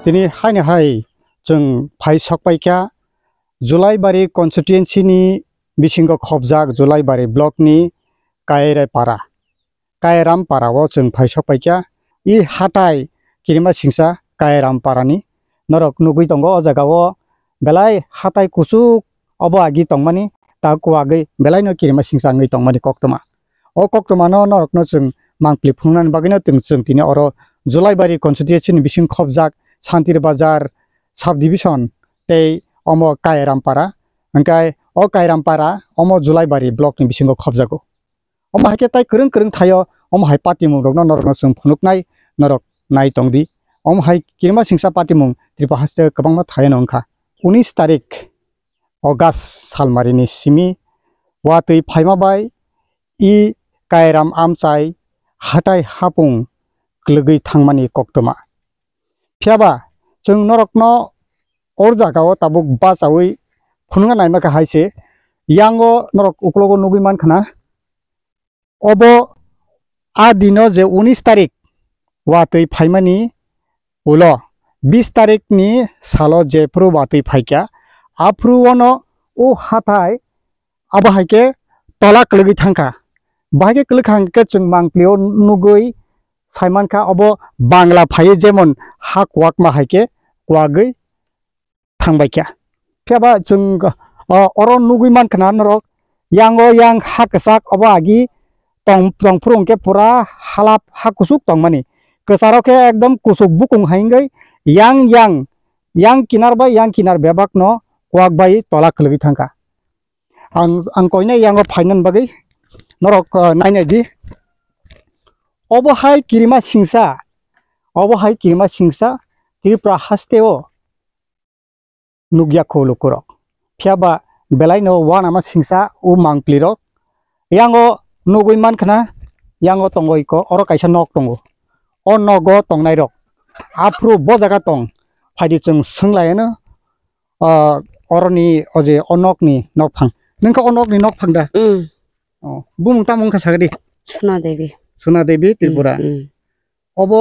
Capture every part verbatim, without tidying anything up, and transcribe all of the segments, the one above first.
Tini haino hai chwng phai sokpai kha Julaibari constituency ni bisingo khobjak Julaibari block ni Kairai para, Kairam para o chwng phai sokpai kha. I hatai kirima singsa Kairam para ni norok nugwi tongo o jaga o belai hatai kuchuk obo agi tongmani ta kuagwi belai no kirima singsa wngwi tongmani koktwma. O koktwmano norokno chwng mangpli phunuknani bagwino chwng, chwng tini oro Julaibari constituency ni bising khobjak Santir Bazar sub division tei omo Kairampara, hwnkhe o Kairampara omo Julaibari block ni bisingo khobjago. Omo hai khe tai kwrwng kwrwng thaio omo hai patimung rokno norokno chwng phunuknai, norok nai tongdi. Omo hai kirima singsa patimung Tripura haste kwbangma thaino wngkha. Unis tarik August salmarini simi watwi phaima bai i Kairam amchai hatai hapung kwlwgwi thangmani koktwma. Phiyaba chwng norokno o jagao tabuk bachaui phunukna naima kha hai se, yango norok uklogo nugwi mankha na. Obo a dino je unis tarik watwi phaimani ulo bis tarikni salo jephuru watwi phaikha, aphuru ono o hathai abo hai khe tola kwlwgwi thangkha. Bahai khe kwlwkha hwnkhe chwng mangpli o nugwi saimankha obo Bangla phaiwi jemon ha kuwakma hai khe kuwagwi thangbai kha. Phiya ba chwng, o, oro nugwi mankha na norok, yango yang ha kwchak obo agi tong, tongphuru hwnkhe pura halap ha kuchuk tongmani. Kwcharo khe ekdom kuchuk bukung hai wngwi yang, yang, yang kinar bai yang kinar bebak no kwak bai tola kwlwgwi thangkha. Ang, ang koinai yango phainani bagwi norok, o, nainai di. Obo hai kirima singsa, obo hai kirima singsa Tripura haste o nukya kho lukurok. Phiya ba belai no uanama singsa o mangpli rok. Yango nugwi mankha na, yango tongo iko, oro kaisa nok tongo. O nogo tongnai rok aphuru bo jaga tong, phaidi chwng swnglaino, o, oroni o je o nokni nokphang. Nungkha o nokni nokphang da? Mm. O, bumung tamo wngkha sagadi? Suna Devi. Suna Devi Tripura. Mm, mm. Obo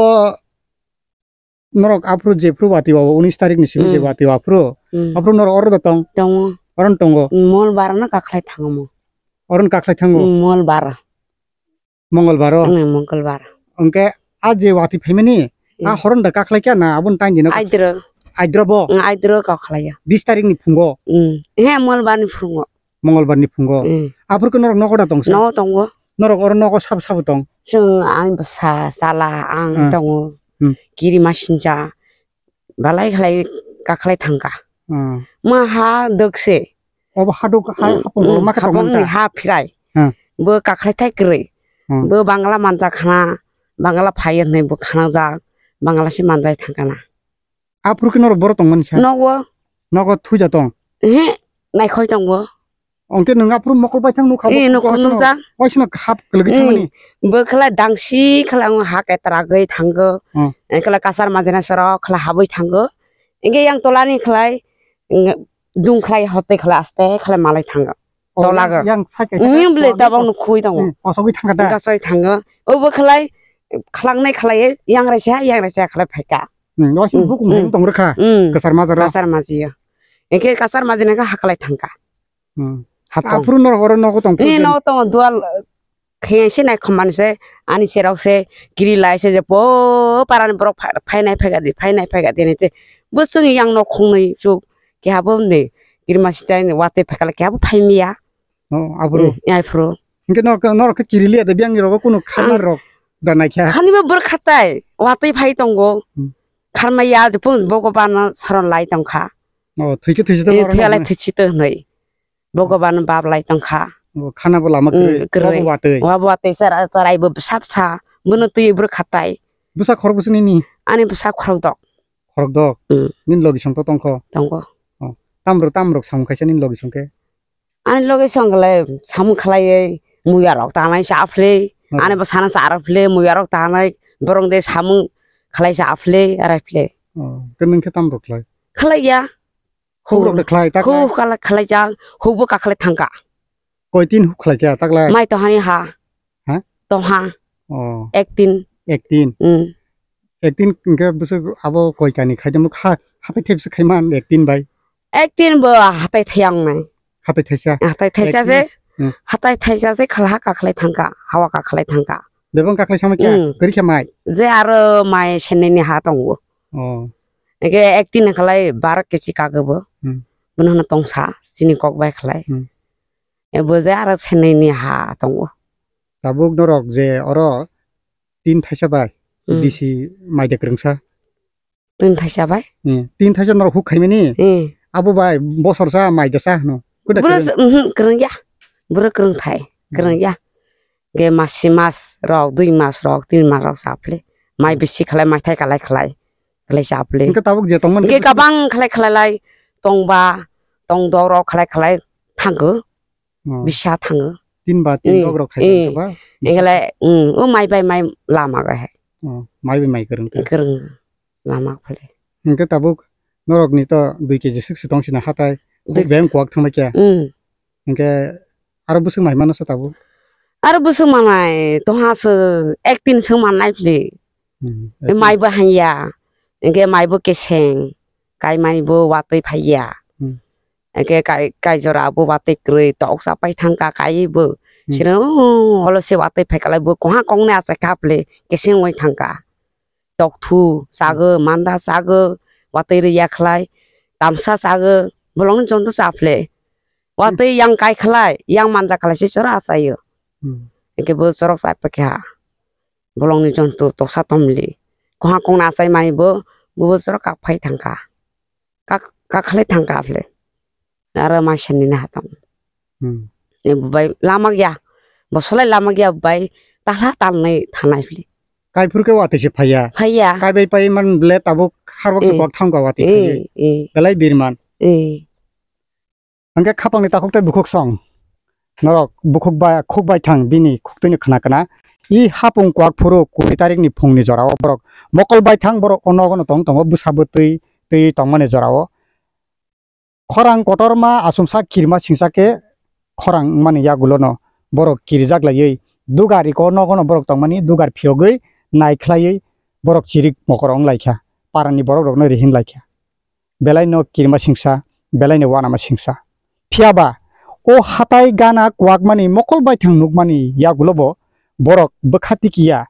norok aphuru jephuru watwi o unis tarik ni simi je Mm. Watwi o aphuru. Mm. Aphuru norok oro da tong? Tongo. Oro no tongo? Mm, Mol bara no kakhlai thango mo. Oro no kakhlai thango? Mm, Mol bara. Mongolbar o? Mm, Mongolbar. Hwnkhe a je watwi phaimani, a Mm. Horon da kakhlai kya na aboni taini no? Aidro. Aidro bo? Mm, aidro kakhlai ya. Bis tarik ni phungo? Mm. He, Mol bar ni phungo. Mongolbar ni phungo. Mm. Aphuru khe norok nogo da tong sa? Nogo tongo. Norok oro nogo sabo sabo tong? Chwng ani bwsa, chala, ang Hmm. tongo. Hmm. Kirima sincha, belai khlai kakhlai thangkha. Hmm. Ma ha dwkse. Obo ha dwk, ha Hmm. hapung Hmm. borok ma khe tongmani Hapungni ta? Ha phirai. Hmm. Bo kakhlai thai kwrwi. Hmm. Bo Bangla manjak khna, Bangla phai hwnwi bo khnajak, Bangla se manjai thangkha na. Aphuru khe norok boro tongmani sa? Nogo. Nogo thuja tong? Ehe, naikhoi tongo. Hwnkhe nwng aphuru mokol baithang nukha? Eh, bo nukha, waisano, nukjak. Waisano hap kwlwgwi Eh, thangmani? Bo khlai dangsi khlai ang ha ketra gwi thango. Hmm. Eh, khlai kasar majina soro khlai habwi thango. Hwnkhe yang tolani khlai, mm, dung khlai hotei khlai aste khlai malai thango. Oh, tolago. Yang, yang side kaisa. Hmm, bole tabang nukhui tongo. Hmm, kosogwi thangkha da? Kosogwi thango. Obo khlai, khlangnai khlai, yang raisa, yang raisa khlai phaikha. Hmm, waisano Hmm, bukung hmm. Hai tong rwkha. Hmm. Kasar majra. Kasar majiya. Hwnkhe kasar majina khe haklai thangkha. Hmm. Hapung. Aphuru norok oro nogo tong Ni phuru nogo tongo dual kheyang se nai khomani se ani serok se kiri lai se je po parani borok pha-, phainai phaikha di, phainai phaikha di ni te. Bo chwng yang nok khongnwi chuk keha bo ni kirima sitai ni watwi phaikha lai keha bo phaimiya. Oh, aphuru. Hmm, aphuru. Hwnkhe norok, norok khe kiri liya de biyang ni rogo kunu kharma Ang rok da naikha. Khani bo borok khatai watwi phai tongo. Hmm. Kharmaya je pun bogo bana soron lai tongkha. Oh, thwikhe thwisi to Hmm, norok thwiyalai no. Thwisi to hwnwi. Bogoban bab lai tongkha. O, khana bo lama Mm, kwrwi. Kwrwi. Wabo watwi. Wabo watwi chara-, charai bo bwsa bwsa. Bono twi bwrwi khatai. Bwsa khorok bwswk nini? Ani bwsa khorok dok. Khorok dok? Mm. Nini logi song to tongkho? Tongo. O, tamrok, tamrok samung khaisa nini logi song khe? Ani logi song khlai samung khlaiwi muya rok tanai cha phlwi. Hmm. Ani bwsana cha rok phlwi, muya rok tanai borok de samung khlai cha phlwi, arai phlwi. O, khe nwng khe tamrok khlai? Khlai ya. Huk rok de khlai, ta Huk khlai? Khlai, khlai jak, huk bo kakhlai thangka. Koi tin huk khlai kha, ta khlai? Mai tohani ha. Ha? Toha. Oh. Ek tin. Ek tin. Mm. Acting hwnkhe bwswk abo koi kani khaidamwk ha, hatai thepsa khaiman acting bai. Acting bo hatai thayang nai. Hatai thaisa. Hatai thaisa je. Acting, hmm. Hatai thaisa je khala kakhlai thangka, hawa kakhlai thangka. Bebang kakhlai samai kya? Hmm. Kori khe mai. Je aro mai seneni ha tongo. Oh. Ege acting khalai bar kesi kagobo. Hmm. Bono hwnwi tongsa, chini kok bai khalai. Hmm. Ebo je aro seneni ha tongo. Tabuk norok je oro tin thaisa bai, hmm, bisi mai de kwrwngsa. Tin thaisa bai? Hmm. Tin thaisa norok huk khaimani? Hmm. Abo bai bosor sa mai de sa hwno. Kuda buro kwrwng? Mhm, kwrwng ya. Buro kwrwng thai, hmm, kwrwng ya. Ge masi mas rok, dui mas rok, tin mas rok sa phli. Mai bisi khalai, mai thai kalai khalai. Khalai sa phli. Hwnkhe tabuk je tongmani ge bisi kabang khalai khalai lai tongba, tong dok rok khalai khalai thango. Oh. Bisa thango. Tin ba tin, eh, dok rok khai, eh, tongba. Engkhe lai, mm, o mai bai mai lama ga hai. Oh, mai bai mai kwrwng khe. Kwrwng lama phale. Hwnkhe tabuk norok ni to dui keji swk se tong sina hatai. Dui- Beng kuak thangma kya. Mm. Hwnkhe aro bwswk mai mano sa tabuk. Aro bwswk manai toha se ek tin swk mannai phli. Hmm, mai bo hanya, hwnkhe mai bo keseng, kaimani bo watwi phaiya. Hmm. Hwnkhe kai, kai jora bo watwi kwrwi tok cha pai thangka kaiwi bo. Hmm. Sino olo se watwi phai kalai bo koha kongni achai kha phli keseng oi thangka. Tok thu chago, hmm, manda chago, watwi rwya khlai, tamsa chago, bolongni jonto cha phli. Watwi, hmm, yang kai khlai, yang manja khlai se chora achaio. Hmm. Hwnkhe bo chorok cha pai kha. Bolongni jonto toksa tomli. Koha kongna achai mani bo, bo, bo chorok kak phai thangka. Kak, kak khlai thangka phli. Aro mai sani na hatong. Hmm. E bubai lamak ya. Bosolai lamak ya bubai. Tahla talnai thanai phli. Kai phuru khe watwi se phaiya. Phaiya. Kai bai pai man ble tabuk harbok se, eh, kok thangka watwi, eh, phaiya. Eh. Belai birman. Eh. Hwnkhe khapangni takhuk tei bukhuk song. Norok bukhuk bai, khuk baithang bini khuktwino khna khna. I hapung kwak phuru kuri tarikni phungni jorao borok mokol baithang borok o nogono tong tongo bwsa bwtwi twi tongmani jorao. Khorang kotorma achomsa kirima singsa khe khorang wngmani yagulono borok kirijak laiwi dugar iko nogono borok tongmani dugar phiyogwi nai khlaiwi borok chirik mokol wng laikha, parani borok rokno rihin laikha. Belai no kirima singsa, belai no wanama singsa. Phiya ba, o hatai gana kwakmani mokol baithang nukmani yagulo bo borok bwkha tikiya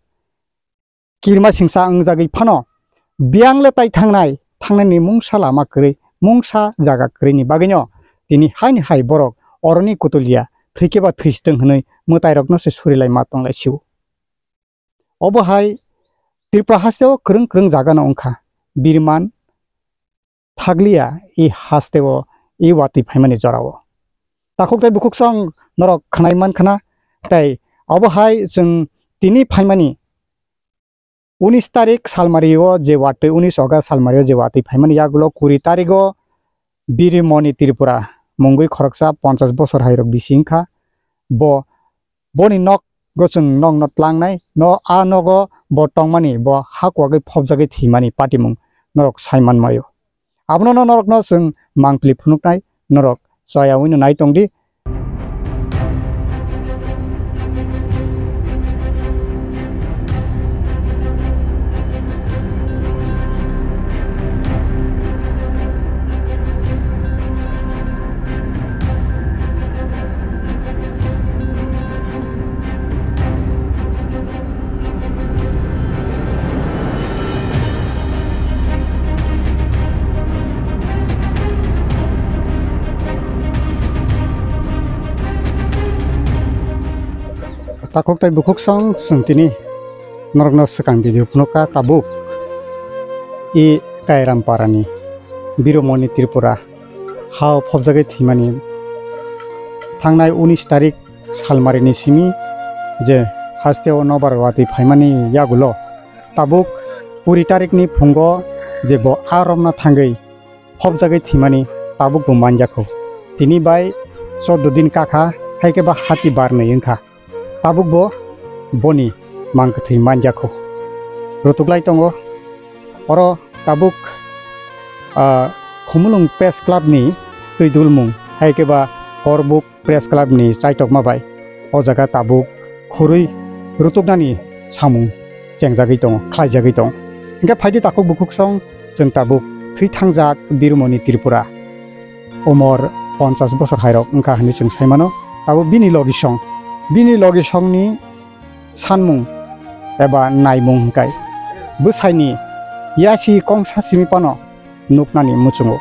kirima singsa wngjagwi phano biyang le tai thangnai, thangnani mungsa lama kwrwi, mungsa jaga kwrwini bagwino tini haini hai borok oroni kutuliya thwikhe ba thwisitwng hwnwi mwtairokno se surilai ma tonglai sio. Obo hai Tripura hasteo kwrwng kwrwng jagano wngkha, birman, thakliya i hasteo i watwi phaimani jorao. Takhuk tei bukhuk song norok khnai man khna, tei obo hai chwng tini phaimani unis tarik salmario je watwi, unis August salmario je watwi phaimani yagulo kuri tarigo Birimoni Tripura mungwi khoroksa ponchash bosor hairok bisi wngkha. Bo, boni nok go chwng nokno tlangnai, no a nogo bo tongmani, bo ha kwagwi phobjagwi thwimani patimung norok sai manmaio. Abono no norokno chwng mangpili phunuknai, norok chayawino nai tongdi. Takhuk tei bukhuk song chwng tini norokno swkang video phunukha tabuk i Kairam parani Biromoni Tripura hao phobjagwi thwimani thangnai unis tarik salmarini simi je hasteo nobar watwi phaimani yagulo tabuk kuri tarikni phungo je bo a romna thangwi phobjagwi thwimani tabuk bo manjakho. Tini bai chordo din kakha, hai khe ba hati barnwi wngkha. Tabuk bo boni mang kwthwi manjakho. Rutuklai tongo. Oro tabuk, ah, Khumulwng Press Club ni twi dulmung, hai khe ba Korbuk Press Club ni chaitokma bai o jaga tabuk khurui rutuknani samung chengjagwi tongo, khlaijagwi tongo. Hingke phaidi takhuk bukhuk song chwng tabuk thwi thangjak Birmoni Tripura. Umor ponchas bosor hairok wngkha hinwi chwng sai mano. Tabuk bini logi song, bini logi songni sanmung eba naimung hingkai bwsaini yasi kongsa simi phano nuknani muchungo.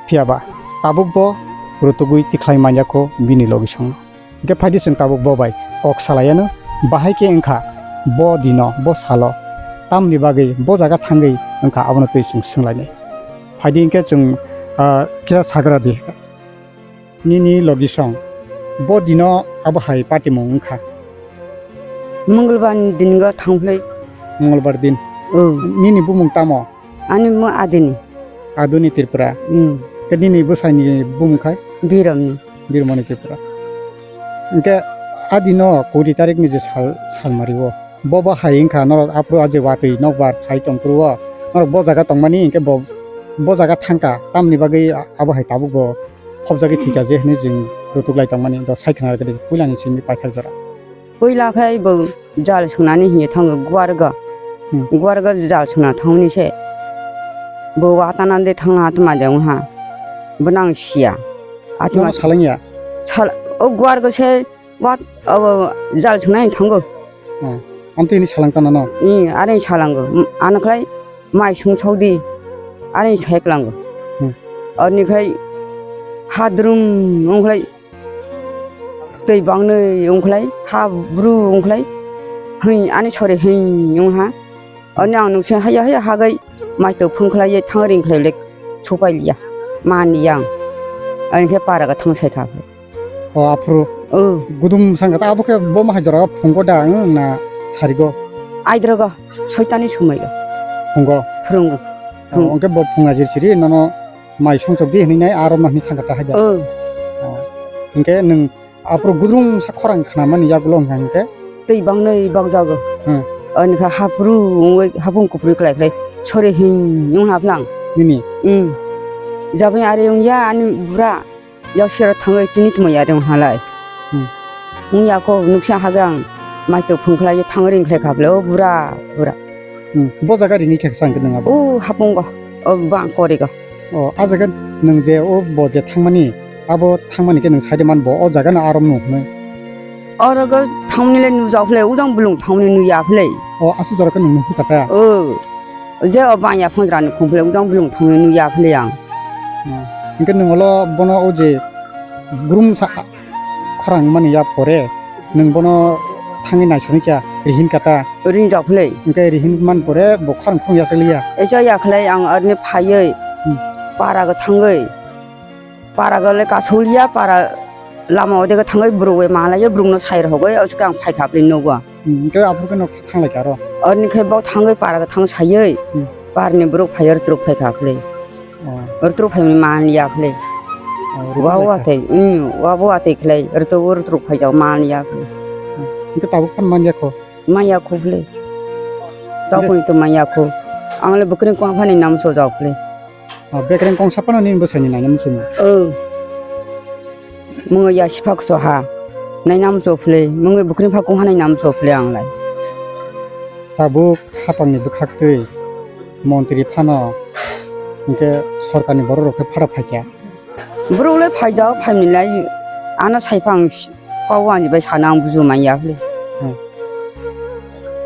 Phiyaba tabuk bo rutugwi tikhlai manya kho bini logi songno. Hingke phaidi chwng tabuk bo bai kok salaiano, bahai khe wngkha bo dino, bo salo tamni bagwi bo jaga thangwi wngkha, abono twi chwng swnglainai. Phaidi hingke chwng, ah, kisa sagra di. Nini logi song, bo dino abo hai patimung wngkha? Mongolbar ni din go thangphlai. Mongolbar din. O. Nini bumung tamo? Ani mo Adini. Aduni Tripura. Hmm. Ke nini bwsai ni bumung khai? Biramni. Birmoni Tripura. Hingke adino kuri tarik ni je sal, salmari o. Bo bo hai wngkha norok aphuru aje watwi nokbar phai tongphuru o. Norok bo jaga tongmani hingke bo, bo jaga thangkha. Tamni bagwi abo hai tabuk bo khopjagwi thwikha je hinwi jwng rutuk lai tongmani. Do sai khna rwgwi puilani simi paithak jora. Puila khe bo jal swngnani hinya thango guarga. Hmm. Guarga jal swngna thangni se. Bo watana de thangna atma de wngha. Bo nang siya. Atma. Nono salangya? Sal-, o guarga se wat, o jal swngnani thango. Hmm. Amtwi hini salang tana no? I, are salango. M-, ano khlai mai sung saudi. Are sai klango. Hmm. Ani khai hadrum ong khlai. Twi bangnwi wngkhlai, ha bru wngkhlai, hwi ani sori hwi wngha. Ani ang nungsi haya haya hagai mai twi phungkhlai ye thang ring khlai le supai liya. Mani yang. Ani khe para ga thang sai kha. O aphuru. O. Gudum sangha ta abo khe bo ma hai jora phungo da ang na sarigo. Aidrogo soitani somai. Phungo. Phungo. O, hwnkhe bo phunga jir siri nono mai songchok di hinwi nai aro ma hinwi thangkha ta hai da. O. O. Hwnkhe nwng aphuru gudrung sa khorang khnamani yagulo wngkha hwnkhe? Twi bangnwi bakjago. Hmm. Ani kha haphuru wngwi haphung kupri klai khlai sori hing wng hapnang. Nini? Hmm. Jaboni ari wngya ani bura. Yaksero thangwi tini tongmani ari wng halai. Hmm. Wngya kho nuksa hagang mai twi phung khlai thang ring khlai kha bwle o bura bura. Hmm. Bo jaga rini khe sang khe nang abo? O haphungo, o bang korigo. O, a jaga nwng je o bo je thangmani, abo thangmani khe nwng side man bo o jaga no arom no hwnwi. Oro go thangmani le nujak phle, ujang bulung thangmani nuya phle. O, aswk jora khe nwng nuhur kha ta? O, je o bang ya phang jora ni khum phle, ujang bulung thangmani nuya phle ang. O, hwnkhe nwng olo bono o je grum sa khorang mani ya pore nwng bono thangwi naisoni kya rihin kata. Ringjak phle. Hwnkhe rihin man pore bo khorang khum ya chaliya. Echa ya khlai ang arni phaiwi Hmm. para go thangwi. Para go le kasul ya para lama ode go thangwi bwrwi malai bwrwngno sai rogwi oske ang phai kha phle nogo. Hmm, hwnkhe aphuru khe no thanglai kha ro. Arni khe bo thangwi para go thang saiwi Hmm. parni bwrwk phai rwtrwk phai kha phle. Oh. Rwtrwk phaimani man ya phle. Oh, rwtrwk Wa phai wa kha. Tei, hmm, wa bo wa tei khlai rwtrwk rwtrwk phai jak man ya phle. Hmm. Hwnkhe tabuk phan man ya kho? Man ya kho phle. Hwnkhe Tabuk to man ya kho. Ang le bwkreng kong phani nam so jak phle. Ah, bekreng kongsa phano nini bwsaini naina muchungo? O. Mungo ya siphak soha. Naina muchung phle, mungo bwkreng pha kongha naina muchung phle ang lai. Tabuk hapangni bwkhaktwi montri phano hwnkhe sorkarni borok rok khe phara phaikha. Borok le phaijao phaimani lai ano saiphang kok ani bai sana ang buju manya phle. Hmm.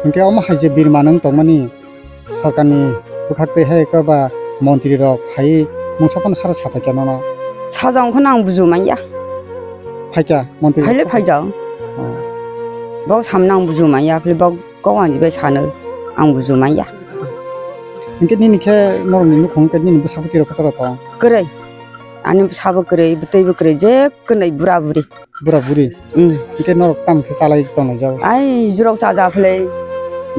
Hwnkhe omo hai je birma nwng tongmani Sorkarni bwkhak twi hai eko ba montri rok phai mungsa phano sara sa phaikha nono. Sajak wngkha no ang buju manya. Phaikha montri Phaile rok? Phaijak. Oh. Bok samno ang buju manya, phile bok kok ani bai sano ang buju manya. Hwnkhe nini khe norokni nukhung khe nini bwsa bwtwi rok khe toro tong? Kwrwi. Ani bwsa bo kwrwi, bwtwi bo kwrwi, je kwrwi bura buri. Bura buri. Hmm. Hwnkhe norok tamo khe chalai tongnai jao? Ai, jurok chaja phle,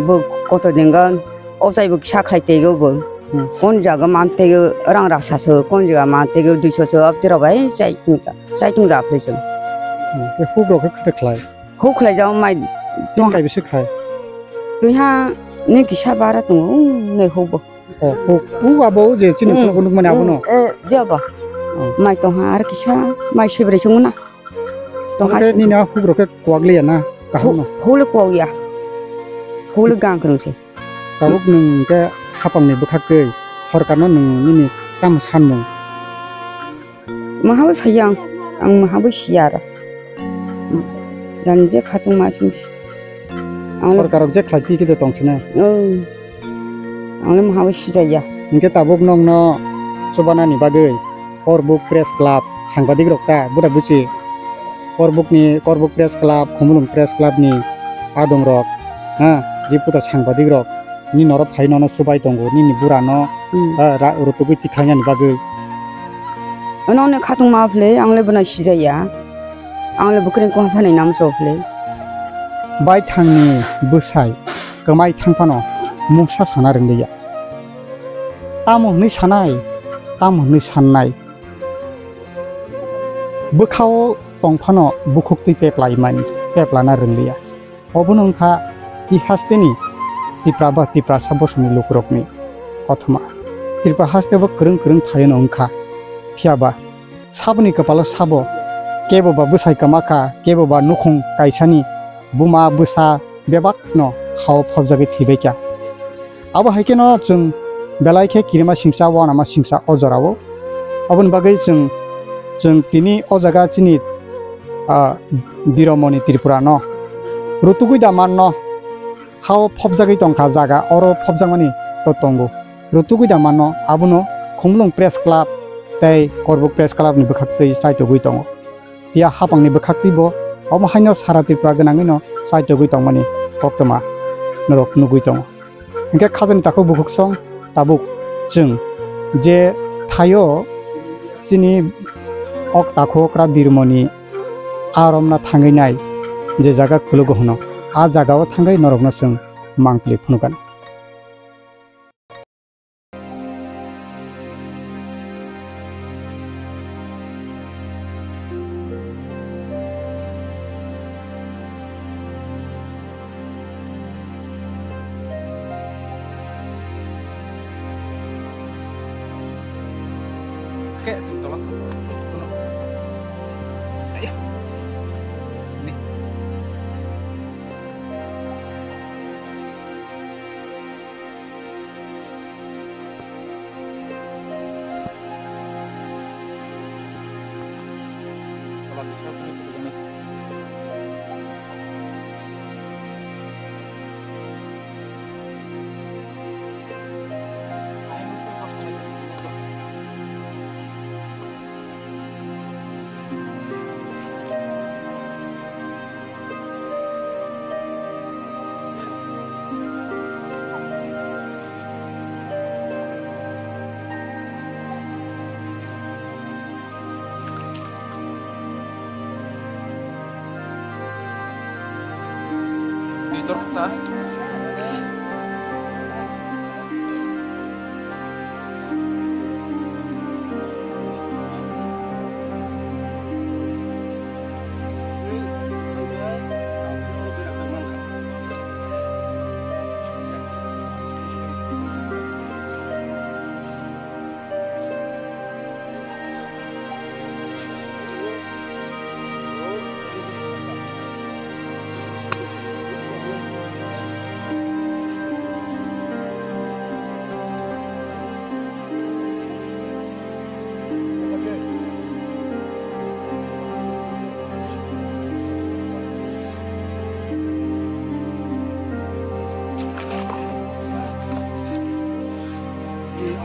bo kotor denggan, ochai bo kisa khlai teigo bo. Hmm. Kon jaga man teigo rang rasa so, kon jaga man teigo duiso so, abtero bai chai tungja, chai tungja phle chwng. Hmm. Khe huk rok khe khe khlai? Huk khlai jao mai. Tin kai bisi khlai? Tuiha ni kisa bara tongo, nei huk bo. Oh, huk, huk abo je chini Hmm. phone nukmani abono? Hmm, eh, je abo. Oh. Mai tongha ar kisa, mai sibre sungna. Tongha Oke, si- nini a huk rok khe kwak liya na, kaham no? Hu-, hule kwak ya. Hule gang kwrwng se. Tabuk nwng khe hapangni bwkhaktwi sorkarno nwng nini tamo sanmung? Maha bo saya ang, ang maha bo siya aro. Jani je khatung ma sing si. Ang le Sorkarok je khlai twi khe de tong sini. Oh. Ang le maha bo sijaya. Hinkhe tabuk nokno chubanani bagwi Korbuk Press Club sangbadik rok ta bura buchi. Korbukni, Korbuk Press Club, Khumulwng Press Club ni adong rok, ha, je puto sangbadik rok ni norok phai nono chubai tongo, nini bura no, Hmm. ah, ra-, rutugwi tikhlainani bagwi. Ano ne khatung ma phle, ang le bwna sijaya. Ang le bwkreng kong phanai nam so phle. Baithangni bwsai kwmai thang phano mungsa sana rwngliya. Tamo hwnwi sanai, tamo hwnwi sannai. Bwkhao tong phano bukhuk twi peplai mani, peplana rwngliya. Obono wngkha twi hasteni Tipra ba Tiprasa bosongni lukurokni kothoma. Tripura haste bo kwrwng kwrwng thaiono wngkha. Phiya ba saboni kwpalo sabo kebo ba bwsai kwma kha, kebo ba nukhung kaisani buma bwsa bebakno hao phobjagwi thwibai kha. Abo hai kheno chwng belai khe kirima singsa, uanama singsa o jorao. Aboni bagwi chwng, chwng tini o jaga chini, ah, Biromoni Tripura no rutugwi da manno, hao phobjagwi tongkha jaga, oro phobjakmani to tongo. Rutugwi da manno, abono Khumulwng Press Club tei Korbuk Press Club ni bwkhaktwi chaitogwi tongo. Phiya hapangni bwkhaktwibo omo haino sara Tripura gwnangwino chaitogwi tongmani koktwma norok nugwi tongo. Hinkhe khajani takhuk bukhuksong tabuk chwng je thaio chini ok takhuk okra Birmoni a romna thangwi nai je jaga kulugo hwno, a jagao thangwi norokno chwng mangpili phunukgani.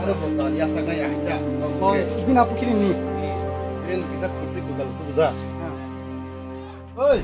Aro bo tal ya saknai ahita. Oh, bina pukiri ni. Ren kisa khurti kugal kubuja. Oi.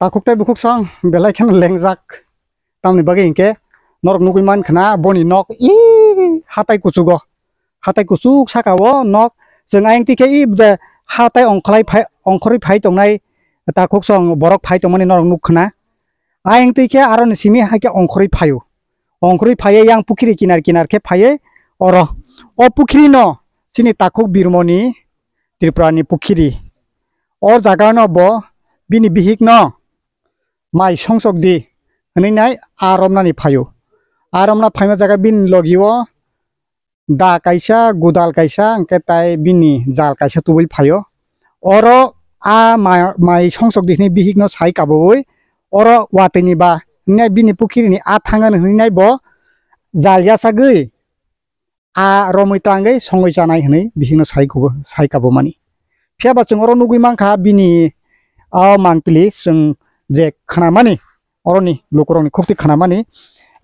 Takhuk tei bukhuk song belai kheno lengjak. Tamni bagwi hinkhe norok nugwi mankha na boni nok i hatai kuchugo. Hatai kuchuk saka o nok chwng ayang tikhe i je hatai ongkhlai phai, ongkhorwi phai tongnai takhuk song borok phai tongmani norok nukkha na. Ayang tikhe aroni simi haikhe ongkhorwi phaio. Ongkhorwi phaiye yang pukhiri kinar kinar khe phaiye oro. O pukhiri no chini takhuk birmoni Tripura ni pukhiri. O jaga no bo bini bihik no mai songsok di hwnwi nai a romnani phaio. A romna phaima jaga bini logi o da kaisa, gudal kaisa, hwnkhe tai bini jal kaisa tubui phaio. Oro a ma-, mai songsok di hwnwi bihik no sai kaboui oro watwi ni ba hwnwi bini pukhiri ni a thang ano hwnwi nai bo jal yachagwi a romwi tangwi songwi chanai hwnwi bihikno sai kubo, sai kabumani. Phiya ba chwng oro nugwi mankha bini o mangpili chwng je khnamani, oroni lukurokni khukti khnamani,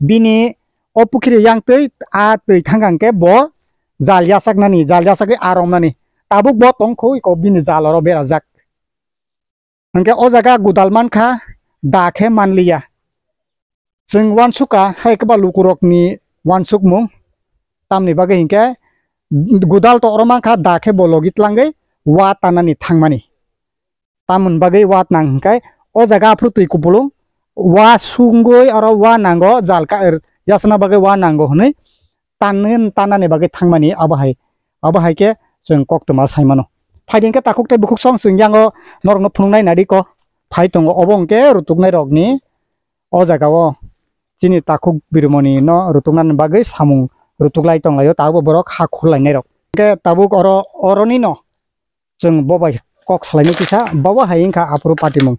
bini o pukhiri yang twi a twi thangkha hwnkhe bo jal yachaknani, jal yachagwi a romnani. Tabuk bo tongkhu iko bini jal oro berajak. Hwnkhe o jaga gudal mankha, da khe manliya. Chwng uansukha hai kwbang lukurokni uansukmung. Tamni bagwi hinkhe gudal to oro mankha, da khe bo logi tlangwi wa tanani thangmani. Tamoni bagwi wa tnang hinkhe o jaga aphuru twi kupulung wa sungwi oro wa nango, jal ka-, yasna bagwi wa nango hwnwi tanwi, tannani bagwi thangmani abo hai, abo hai khe chwng koktwma sai mano. Phai di hwnkhe takhuk tei bukhuk song chwng yango norokno phunuknai nadi ko phai tongo, obo hwnkhe rutuknai rokni o jaga o chini takhuk birmoni no rutuknani bagwi samung rutuklai tonglaio, tabukbo borok ha khurlainai rok. Hwnkhe tabuk oro, oroni no chwng bo bai kok salainai kisa, bo bo hai wngkha aphuru patimung.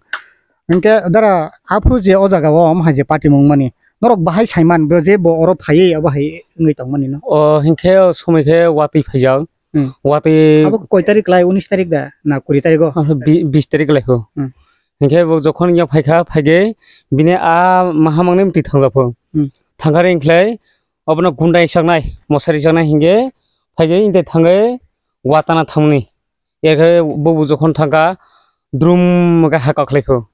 Hinkhe dara aphuru je o jaga o omo hai je patimung mani norok bahai saiman bo je bo oro phaiwi abo hai wngwi tongmani no. O hinkhe o somoi khe watwi phaijak. Hmm. Watwi. Abo koi tarik lai, unis tarik da na kuri tarik o? Ah, bi-, bis tarik lai ho. Hmm. Hinkhe bo jokhon ya phaikha, phaigwi bini a maha mangnwi mtwi thangjak pho. Hmm. Thangkha re hinkhlai obono gundai saknai, mosari saknai hinkhe phaigwi hinte thangwi watana thangmani. Ekhe bobo jokhon thangkha, drum khe ha kaklaikho.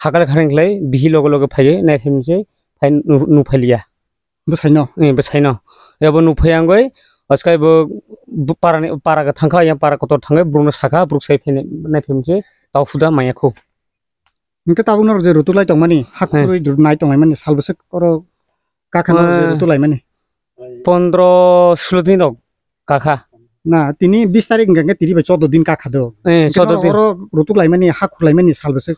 Ha kaklaikha hinklai bihi loge loge phaiwi naiphaimse, phai nu-, nuphailiya. Bwsaino? Eh, bwsaino. Ebo nuphai angoi, askai bo, bo parani, para khe thangkha, yang para kotor thangwi, borokno sakha, borok sai phainai, naiphaimse, tau phuda maya kho. Hwnkhe tabuk norok je rutuk lai tongmani, hak Hmm. khurui dur-, nai tonglaimani, sal bwswk oro kakha norok je Eh, rutuk laimani. Pondro sulo din rok kakha. Na, tini bis tarik hwnkha hwnkhe tini bai chordo din kakha do. Eh, Hwnkhe chordo norok din. Oro rutuk laimani, hak khurlaimani sal bwswk.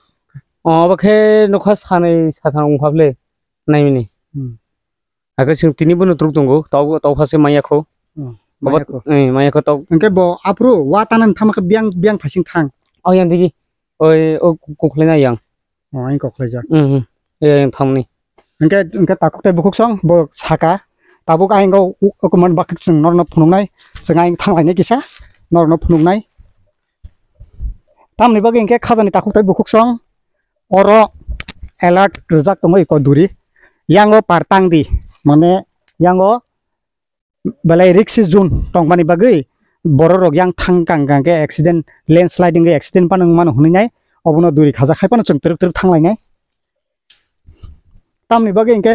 O, obo khe nokha sanwi satham wngkha bwle naimani. Hmm. Hakhe chwng tini bono twrwk tongo, tau, tau phase maya kho. Hmm, Obo, maya kho. Eh, maya kho tau. Hwnkhe bo aphuru wa tanani thama khe biyang, biyang phaising thang. O yang digi. Oi, o ku-, kukhwlai na yang. O, ang kok khlaijak. Mhm. Yang thangni. Hwnkhe, hwnkhe takhuk tei bukhuk song bo saka. Tabuk ayang o u-, ukuman bakik chwng norno phunuknai. Chwng ayang thanglainai kisa. Norno phunuknai. Tamni bagwi hwnkhe khajani takhuk tei bukhuk song oro alert rwjak tongo iko duri. Yango par tang di. Mane yango belai risk zone tongmani bagwi borok rok yang thang kang kang khe accident, landslide wngwi accident phano wng mano hwnwi nai, obono duri khaja khai phano chwng twrwk twrwk thang lainai. Tamni bagwi hwnkhe,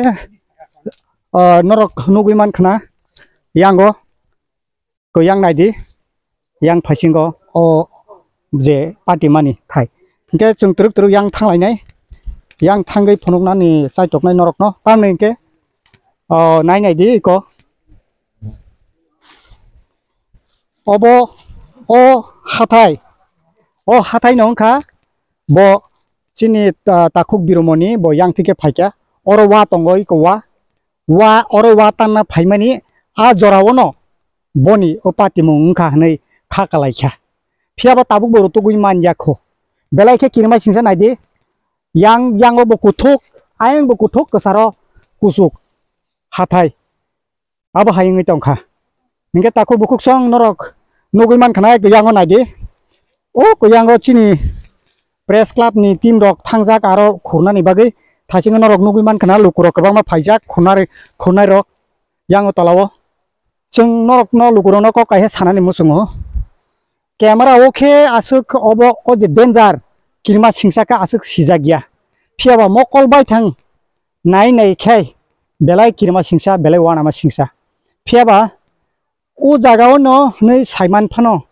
ah, norok nugwi man khna yango, ko yang nai di. Yang phaisingo o je patimani thai. Hwnkhe chwng twrwk twrwk yang thanglainai. Yang thangwi phunuknani chaitoknai norokno. Tamni hwnkhe o nai nai di iko. Obo o hathai. O hathai no wngkha bo chini ta-, takhuk birumoni bo yang thike phaikha. Oro wa tongo iko wa. Wa oro wa tanna phaimani a jorao no boni o patimung wngkha hwnwi kha kalaikha. Phiya ba tabuk bo rutugwi man ya kho. Belai khe kirima singsa naidi, yang, yango bo kuthuk, ayang bo kuthuk, kwcharo kuchuk hathai. Abo hai wngwi tongkha. Hinkhe takhuk bukhuk song norok nugwi mankha na, kwiyango naidi. O kwiyango chini press club ni team rok thangjak aro khurnani bagwi. Thaisingo norok nugwi mankha na lukurok kwbangma phaijak khurnari-, khurnairok yango tolao. Chwng norokno lukurokno kok kaisa sanani muchungo. Camera o khe aswk obo o je danger, kirima singsa khe aswk sijak ya. Phiya ba mokol bai thang nai nai khe belai kirima singsa, belai uanama singsa. Phiya ba o jaga o no hwnwi saiman phano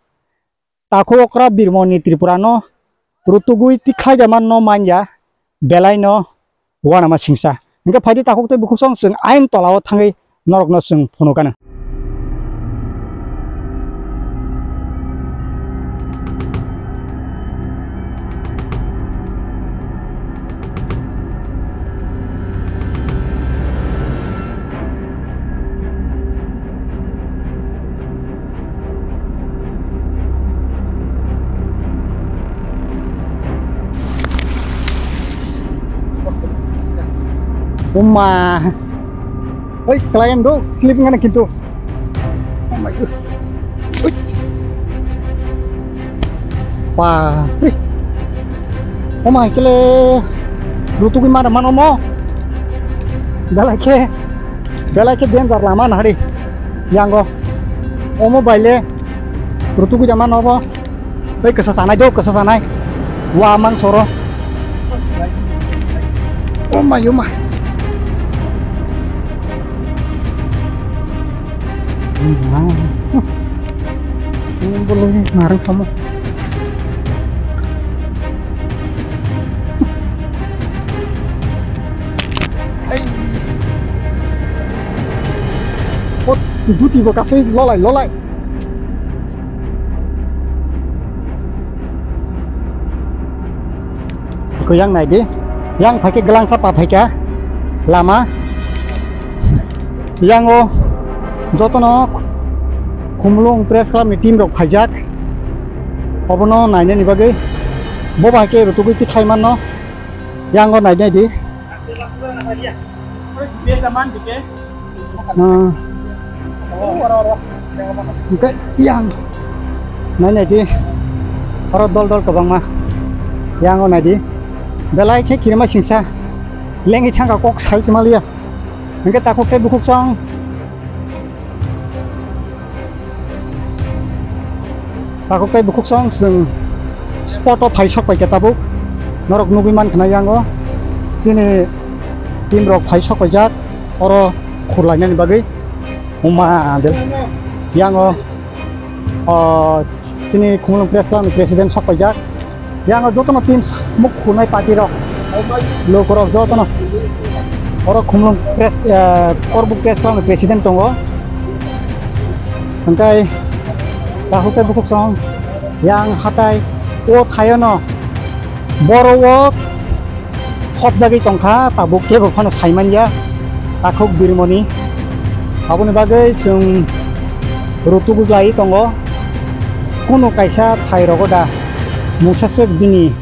takhuk okra birmoni Tripura no rutugwi tikhlai jaman no manya belai no uanama singsa. Hingke phaidi takhuk tei bukhuk song chwng ayang tola o thangwi norokno chwng phunukano. Uma. Oi, klaiang do, slip ngana kintu. Oh my God. Oi. Wah, oi. Oh my, kele. Rutugwi mana mano mo. Belai khe. Belai khe danger lama nahari. Yango. Omo baile. Rutugwi da mano bo. Oi, kasa sanai do, kasa sanai. Wa mang soro. Oh my, oh my. Boleh narang kamu. Pot duti bo kasih lolai, lolai. Ko yang nai di. Yang phaikhe glang sapa phaikha lama. Yang o jotono Khumulwng Press Club ni team rok phaijak. Obono nainani bagwi bo bai khe rutugwi tikhlai manno. Yang o nainai di. Ah. Hingke yang nai nai di. Oro dol dol kwbangma. Yang o nai di. Belai khe kirima singsa. Lengwi thangka kok sai kwmaliya. Hingke takhuk tei bukhuk song. Takhuk tei bukhuk song chwng spot o phai sok pai khe tabuk norok nugwi man khna yang o chini team rok phai sok paijak oro khurlainani bagwi wngma yang o, o chini Khumulwng Press Club ni president sok paijak. Yang jotono team muk khunai party rok, lokorok jotono. Oro Khumulwng press, eh, Korbuk Press Club ni president tongo. Hingkai takhuk tei bukhuk song yang hatai o thayono boro o thopjagwi tongkha, tabuk kebo phano saimanya takhuk birmoni. Aboni bagwi chwng rutugwi lai tongo. Kunu kaisa thai rogo da mungsa swk bini,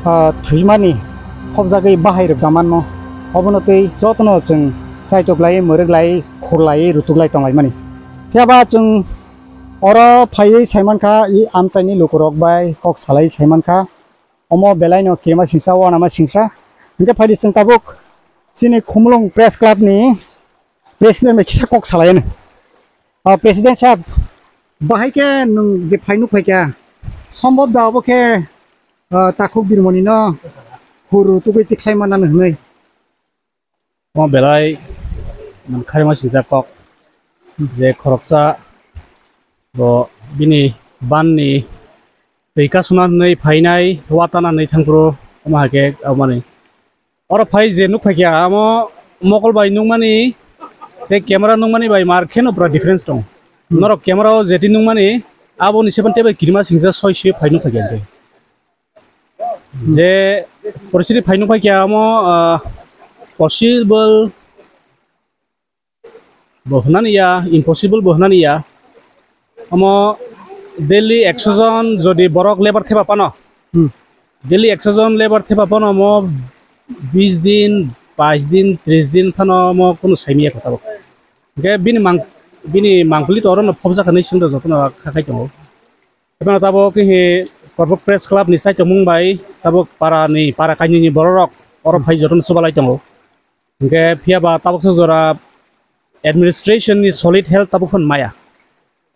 ah, thwimani phobjagwi bahai rwk da manno. Obono tei jotono chwng chaitok lai, mwrwk lai, khur lai, rutuk lai tong lai mani. Phiya ba chwng oro phaiwi sai mankha, i amchaini lukurok bai kok salai sai mankha. Omo belai no kirima singsa, wanama singsa. Hingke phaidi chwng tabuk chini Khumulwng Press Club ni president bai kisa kok salai ano. Ah, President sahab, bahai khe nwng je phai nuk phai kha, sombhob da obo khe, ah, takhuk birmoni no hur tugwi tikhlai manna hwnwi. Omo belai mankharima singjak kok je khoroksa bo bini ban ni twi kasuna hwnwi phainai watana hwnwi thangphuru omo hai khe aboni. Oro phai je nuk phai kha, amo mokol bai nukmani tei camera nukmani bai mar kheno pura difference tong. Hmm. Norok camera o jeti nukmani aboni se tei bai kirima singsa soi sui phai nuk phai kha hwnkhe. Hmm. Je poristiti phai nuk phai kha amo, ah, possible bo hwnani ya, impossible bo hwnani ya. Omo daily ekso jon jodi borok labour theba phano, hmm, daily ekso jon labour theba phano omo bis din, bais din, tris din phano omo kunu saimiya kho tabuk. Hingke bini mang-, bini mangpili to orono phobjak hinwi chwngno jotono kha khai tongo. Ebono tabuk khe Korbuk Press Club ni saichomung bai tabuk para ni, para kainwi ni borok rok oro phai jotono chubalai tongo. Hingke phiya ba tabuksa jora administration ni solid health tabuk phano maya.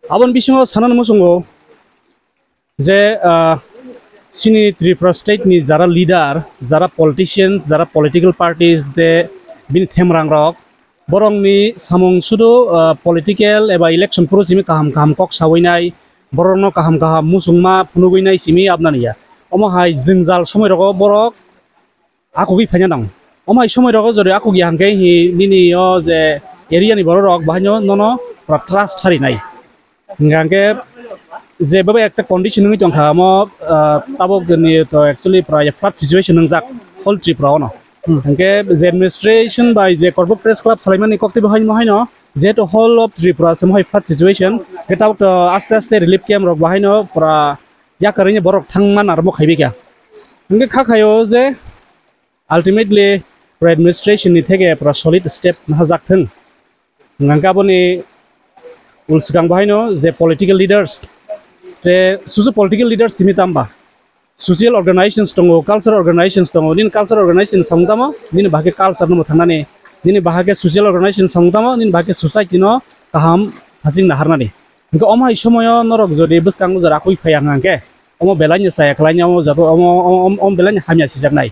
Aboni bisingo sanani muchungo je, ah, Chini Tripura state ni jara leader, jara politicians, jara political parties de bini themrang rok, borokni samung sudu, ah, political eba election phuru simi kaham kaham kok sawi nai, borokno kaham kaham muchungma phunugwi nai simi abnani ya. Omo hai jwngjal somoi rogo borok akugwi phaina nang. Omo hai somoi rogo jodi akugya hwnkhe hi nini o je area ni borok rok bahaino nono pura trust harinai. Hingkha hingkhe je babo ekta condition wngwi tongkha, omo, ah, tabok ni to actually pura flood situation wngjak whole Tripura ono. Hmm. Hingkhe je administration bai je Korbuk Press Club salaimani koktwi bo haino haino, jehetu whole of Tripura se mohai flood situation, hingkhe tabok to aste aste relief camp rok bo haino pura yakarwi borok thangma narwkma khaibai kha. Hingkhe kha khaio je ultimately, pura administration ni theke pura solid step nahajak thung. Hingkha aboni ulswkang bahaino je political leaders, te susu political leaders simi tamba, social organizations tongo, cultural organizations tongo, nini cultural organization samung tamo, nini bahai khe culture no mwthangnani, nini bahai khe social organization samung tamo, nini bahai khe society no kaham hasing naharnani. Hingkhe omo hai somoyo norok jodi bwskango jora akwi phaiya hwnkhe, omo belai no chaya khlaina, omo jato, omo, omo, omo, omo belai no hamya sijaknai.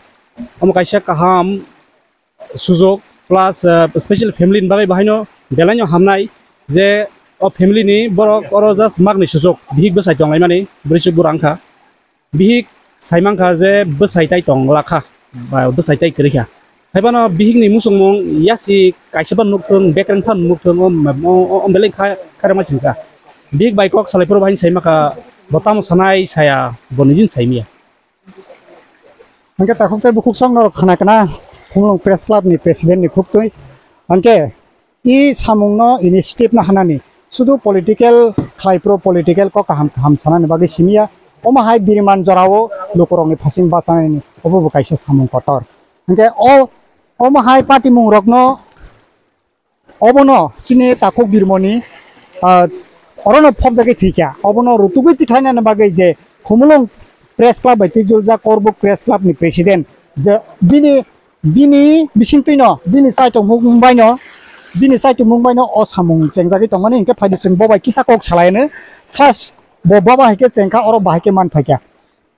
Omo kaisa kaham sujok plus, ah, special family ni bagwi bahaino belai no hamnai je o family ni borok oro just magni sujok bihik bwsai tonglaimani bwrwi chuk bura wngkha. Bihik sai mankha je bwsai tai tong lakha, ba bwsai tai kwrwi kha. Haiphano bihikni muchungmung yasi kaisa phano nukthung, bekreng phano nukthung, o, o, o, o belai kha-, khairokma singsa. Bihik bai kok salai phuru bahai sai mankha, bo tamo sanai saya, bo nijin sai miya. Hingke takhuk tei bukhuk sok norok khna kana, Khumulwng Press Club ni President ni khuk twi. Hingke I samungno initiative no hanani, sudu political khlai phuru political kok kaham kaham sanani bagwi simi ya. Omo hai biriman jorao lukurokni phasing bachanani obo bo kaisa samung kotor. Hingke o, omo hai patimung rokno, obono chini takhuk birmoni, ah, orono phobjagwi thwikha. Obono rutugwi tikhlainani bagwi je Khumulwng Press Club bai twijwljak Korbuk Press Club ni president je bini Bini bisingtwino, bini chaitomung baino, bini chaitomung baino o samung chengjagwi tongmani, hinkhe phaidi chwng bo bai kisa kok salaino. First bo baba hai khe chengkha, oro bahai khe man phaikha.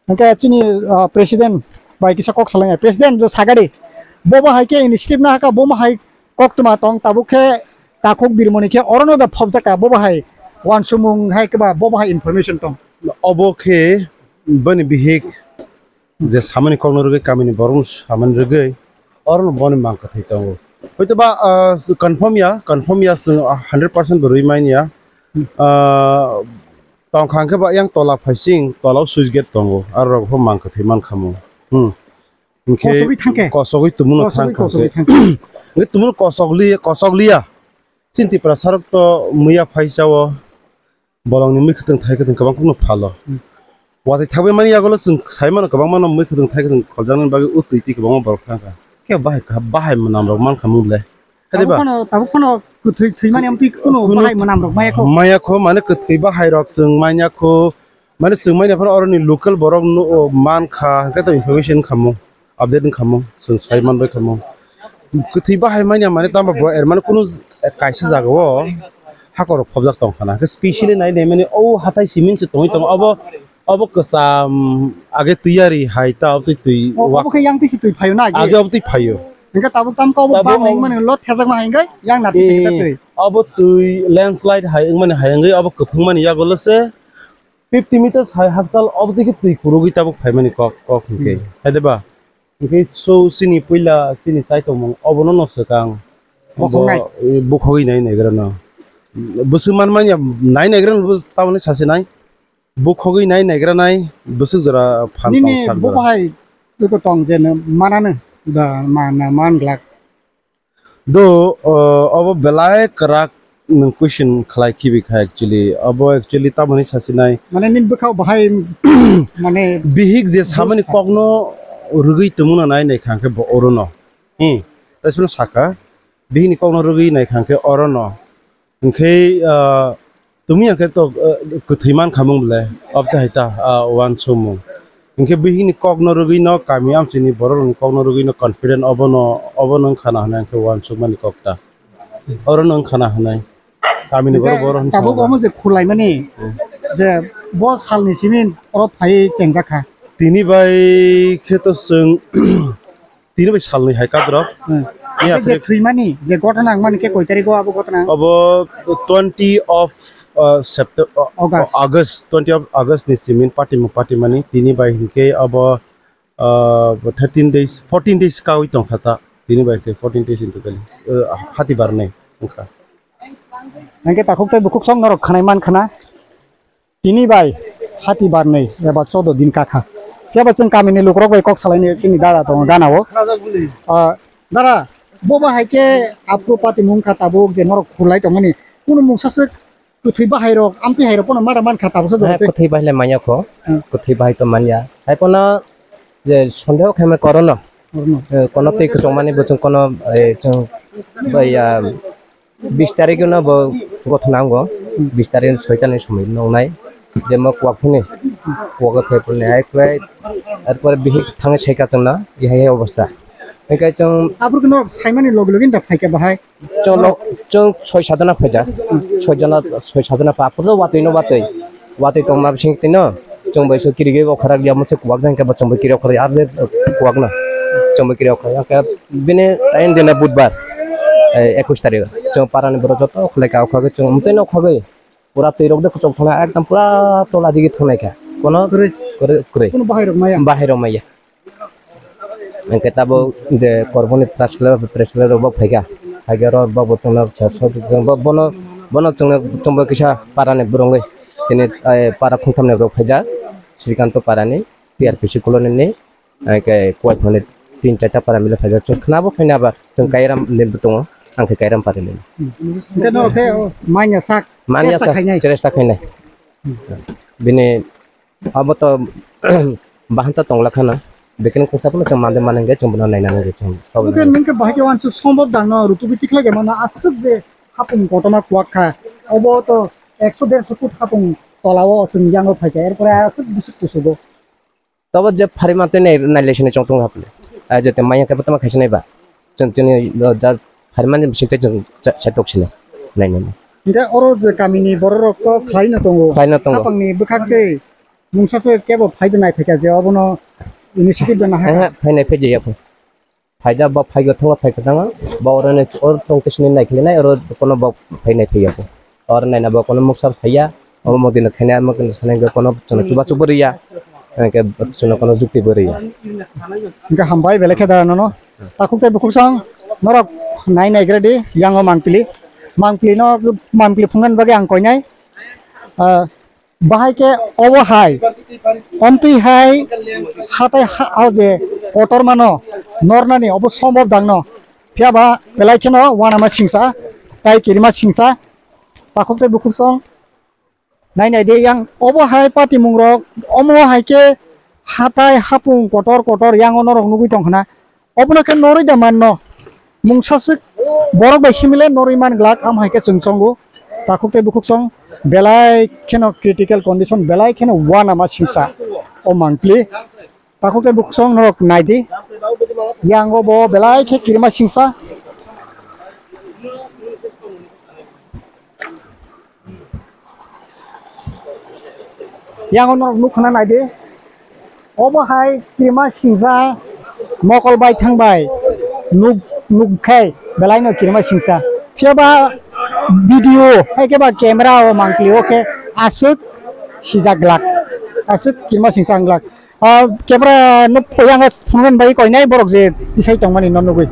Hinkhe chini, ah, president bai kisa kok salainai. President jo sagadi, bo bahai khe initiative nahakha, bo bahai koktwma tong, tabuk khe takhuk birmoni khe orono da phobjakha, bo bahai uansukmung hai khe ba bo bahai information tong. Obo khe bini bihik je samani kokno rwgwi, kamini borokno samani rwgwi, orono boni mang kwthwi tongo. Hoito ba, ah, confirm ya, confirm ya, chwng hundred percent bo rwi manya. Ah, tongkha hwnkhe ba yang tola phaising, tola o switch gate tongo, aro rok pho mang kwthwi mankha mo. Hmm. Hinkhe kosogwi thangkhe? Kosogwi tumuno kosogwi, thang kosogwi thangkhe. Thangkhe. Hinkhe tumuno kosogli-, kosokliya. Chini Tiprasa rok to muya phaisa o. Bolongni mui kwthwng thai kwthwng kwbang kheno phalo. Hmm. Watwi thagwi mani yagulo chwng sai mano kwbangma no mui kwthwng thai kwthwng kholjaknani bagwi o twi twi kwbangma borok thangkha. Khe bahai kha, bahai mwnam rok mankha mung le. Khe diba? Tabuk phano, tabuk phano kwthwi thwimani amtwi kuno kuno bahai mwnam rok maya kho. Maya kho, mane kwthwi bahai rok chwng manya kho. Mane chwng manya phano oroni local borok no, o, mankha, hwnkhe to information khamung. Update wngkha mo, chwng sai manbai kha mo. Kwthwi bahai manya mane tamo bo er mane kunu kaisa jagao hakorok phobjak tong khana. Khe specially nai nai mani o hathai simi se tongwi tongo. Obo, obo kwcham age twi yari hai ta obtwi twi. O, wak obo khe yang twi si twi phaio na age? Age obtwi phaio. Hingke tabuk tam kok tabuk bang wng mani lo thejak ma hai hingke yang nati Eh, twi. Obo twi landslide hai wng mani hai wngwi obo kwphwng mani yago lo se. Fifty meters hai hakchal obotwi khe twi kurugwi tabuk phaimani kok, kok hinkhe. Hmm. Hai de ba? Hinkhe so chini puila chini chai tongmung obono no swkang. Bokhoknai. Bo, eh, bokhogwi nai naigra no. Bwswk man manya nai naigra no tamoni sasinai. Bokhogwi nai naigra nai bwswk jora phan tong sak jora. Nini bo hai twi ko tong je no manano da mana man glak. Do, uh, obo belai kwrak nwng question khlai khibi kha actually. Obo actually tamoni sasinai. Mane nini bwkhao bahai mane bihik je samani kokno rwgwi tongmano nai nai kha hwnkhe bo orono. Hmm. Tasmano saka bihikni kokno rwgwi nai kha hwnkhe orono. Hwnkhe, uh, Tumi hwnkhe to, eh, kwthwi mankha mung le, obtwi hai ta, ah, uansukmung. Hinkhe bihikni kokno rwgwino, kami amchini bororokni kokno rwgwino confident obono, obono wngkha na hwnwi hinkhe uansukmani kok ta. Orono wngkha na hwnwi. Kamini borok, borok tabuk hinwi omo je khulaimani, hmm, je bo salni simi oro phaiwi chengjakha. Tini bai khe to chwng, tini bai salnwi hai kadrok. Hmm. Ya, Tei je thwi- thwimani, je gotna wngmani khe koi tarigo abo gotna? Abo twenty of, uh, September, uh, August. August, twenty of August ni simin patimung patimani. Tini bai hinkhe abo, uh, thirteen days, fourteen days kawi tongkha ta. Tini bai hinkhe fourteen days in totally, uh, hati barnai wngkha. Hinkhe takhuk tei bukhuk song norok khanai man khana. Tini bai hati barnwi eba chodo din kakha. Phiya ba chwng kamini lukurok bai kok salaini chini dara tongo gana o. Ah, dara, bo ba hai khe aphuru patimung kha tabuk je norok khulai tongmani. Kunu mungsa swk kwthwi bahai rok, amtwi hai rok pono mada man kha tabuk se Eh, dorotwi. Kwthwi bahai le manya kho. Hmm. Kwthwi bahai to manya. Hai pono je sondeho khaima korono. Korono. Eh, kono twi kwchwngmani bo chwng kono, eh, chwng bai ya Bis tarikh no bo gothona wngo, bis tarikh soi tani somoi nongnai, je mo kuwak phuni, kuwak o thai phuni hai kwlai, arpore bihik thangwi sai ka chwngno, ih hai hai obostha. Hinkhe chwng Aphuru no saimani logi logi da phaikha bahai. Chwng lo-, chwng soi sajona phaijak, soi jona, soi sajona pa, aphuru watwi no watwi. Watwi tongma bising tino, chwng bai se kirigwi okharak ya, mose kuwak jang khe bo chwng bai kiri okharak ya, abo kuwak no chwng bai kiri okharak ya, khe bini tain dina budbar, eh, ekush tarikh o chwng parani borok joto khwlai ka okhagwi chwng mwtai no okhagwi pura twi rok de kuchuk thangna ekdom pura tola digi thangnai kha, kono Kwrwi. Kwrwi, kwrwi. Kuno bahai rok maya? Bahai rok maya. Hingke tabuk je Korboni press club, press club rok bo phaikha. Phaikhe oro bo, bo chwngno sa-, sa-, bo, bono, bono chwngno, chwngbo kisa parani borongwi. Tini, eh, para khungthamni borok phaijak. Srikanto parani, T R P C colony ni, hingke Kuwai phone tin charta para mile phaijak. Chwng khwnabo phaina aba, chwng Kairam ni bo tongo, ang khe Kairam parani. Hingke no khe, o, manya sak, Manya chesta sak, khainai. Chesta khainai. Bini Abo to bahanta tongla khana. Bekeni kungsa phano chwng mande mane hwnkhe chwng bono naina nangwi chwng. Oke, ningkhe bahai khe wansuk sombok dangno rutubi tikhlai khe mano aswk je hapung kotorma kuwak kha. Obo to ekso derso foot hapung tolao chwng yango phaikha, erpore aswk bwswk kusugo. Tobo je phari mantwi nai, nailai sini chwng tongo hapli. Ah, jete maya khe bwtama khaisa nai ba. Chwng chini, uh, da phaimani bisingtwi chwng cha-, chatok sini nainani. Hingke oro je kamini bororok to khlaino tongo. Khlaino tongo. Hapangni bwkhak tei mungsa se kebo phaide naiphaikha je obono initiative rwna hakha. Ehe, phainai phaijakya kho. Phaijak bo phaigo thangma phaikha thangma. Bo oroni or tongtwi sini naikhlainai oro kono bo phainai phaiya kho. Oro naina bo kono muksa phaiya. Omo modi no khaina, omo khaina sanai hwnkhe kono chwngno chubachu bo rwya, hwnkhe chwngno kono jukti bo rwya. Hwnkhe hambai belai khe da nono. Takhuk tei bukhuk song norok nai nai gra di, yang o mangpili. Mangpili no, mangpili phungnani bagwi ang koinai. Ah, bahai khe obo hai. Omtwi hai hatai ha, o je kotor mano nornani obo sombor dangno. Phiya ba belai kheno wanama singsa, tai kirima singsa. Takhuk tei bukhuk song. Nai nai de yang obo hai patimung rok, omo hai khe hatai hapung kotor kotor yang o norok nugui tong khna. Obono khe norwi da manno. Mungsa swk borok bai simi le norwi man glak, am hai khe chwng chongo. Takhuk tei bukhuk song belai kheno critical condition, belai kheno wanama singsa o mangpli. Takhuk tei bukhuk song norok nai di. Yang o bo belai khe kirima singsa. Yang o norok nuk khna nai di. Obo hai kirima singsa mokol bai thang bai nuk, nuk khai belai no kirima singsa. Phiya ba video hai khe ba camera o mangpli o khe aswk sijak glak. Aswk kirima singsa wng glak. Ah, camera no phuyang phunuknani bagwi koinai borok je tisai tongmani no nugwi.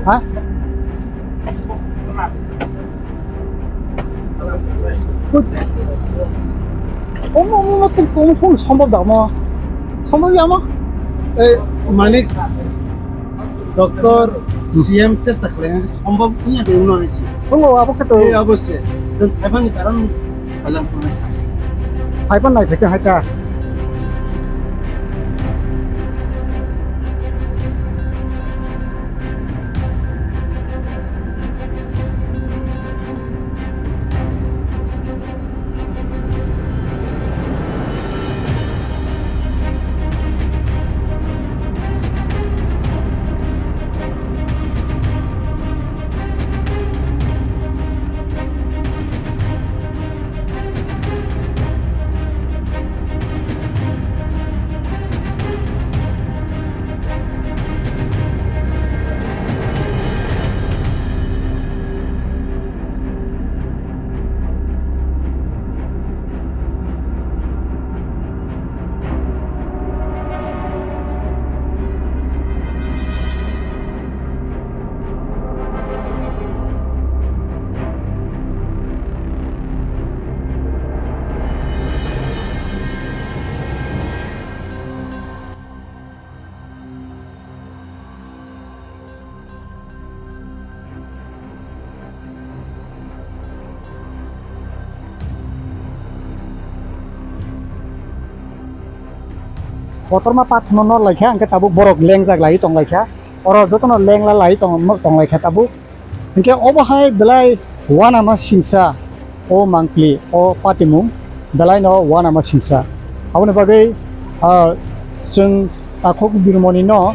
Ha? Omo, omo, omo, omo, omo, sombok da, omo. Sombok ya, omo? Eh, manik, doctor, C M chesta khlai, sombok wngya de, wngno hai si. Tongo, abo khe to. Eh, abo se. Chwng phaibani karon, phalang phalang. Phaiban nai, phaikhe hai ta. Kotorma pathorno nor laikha, hwnkhe tabuk borok lengjak lai tong laikha. Oro jotono lengla lai tong, tong laikha tabuk. Hwnkhe obo hai belai uanama singsa o mangpili, o patimung belaino uanama singsa. Aboni bagwi, ah, chwng takhuk birmonino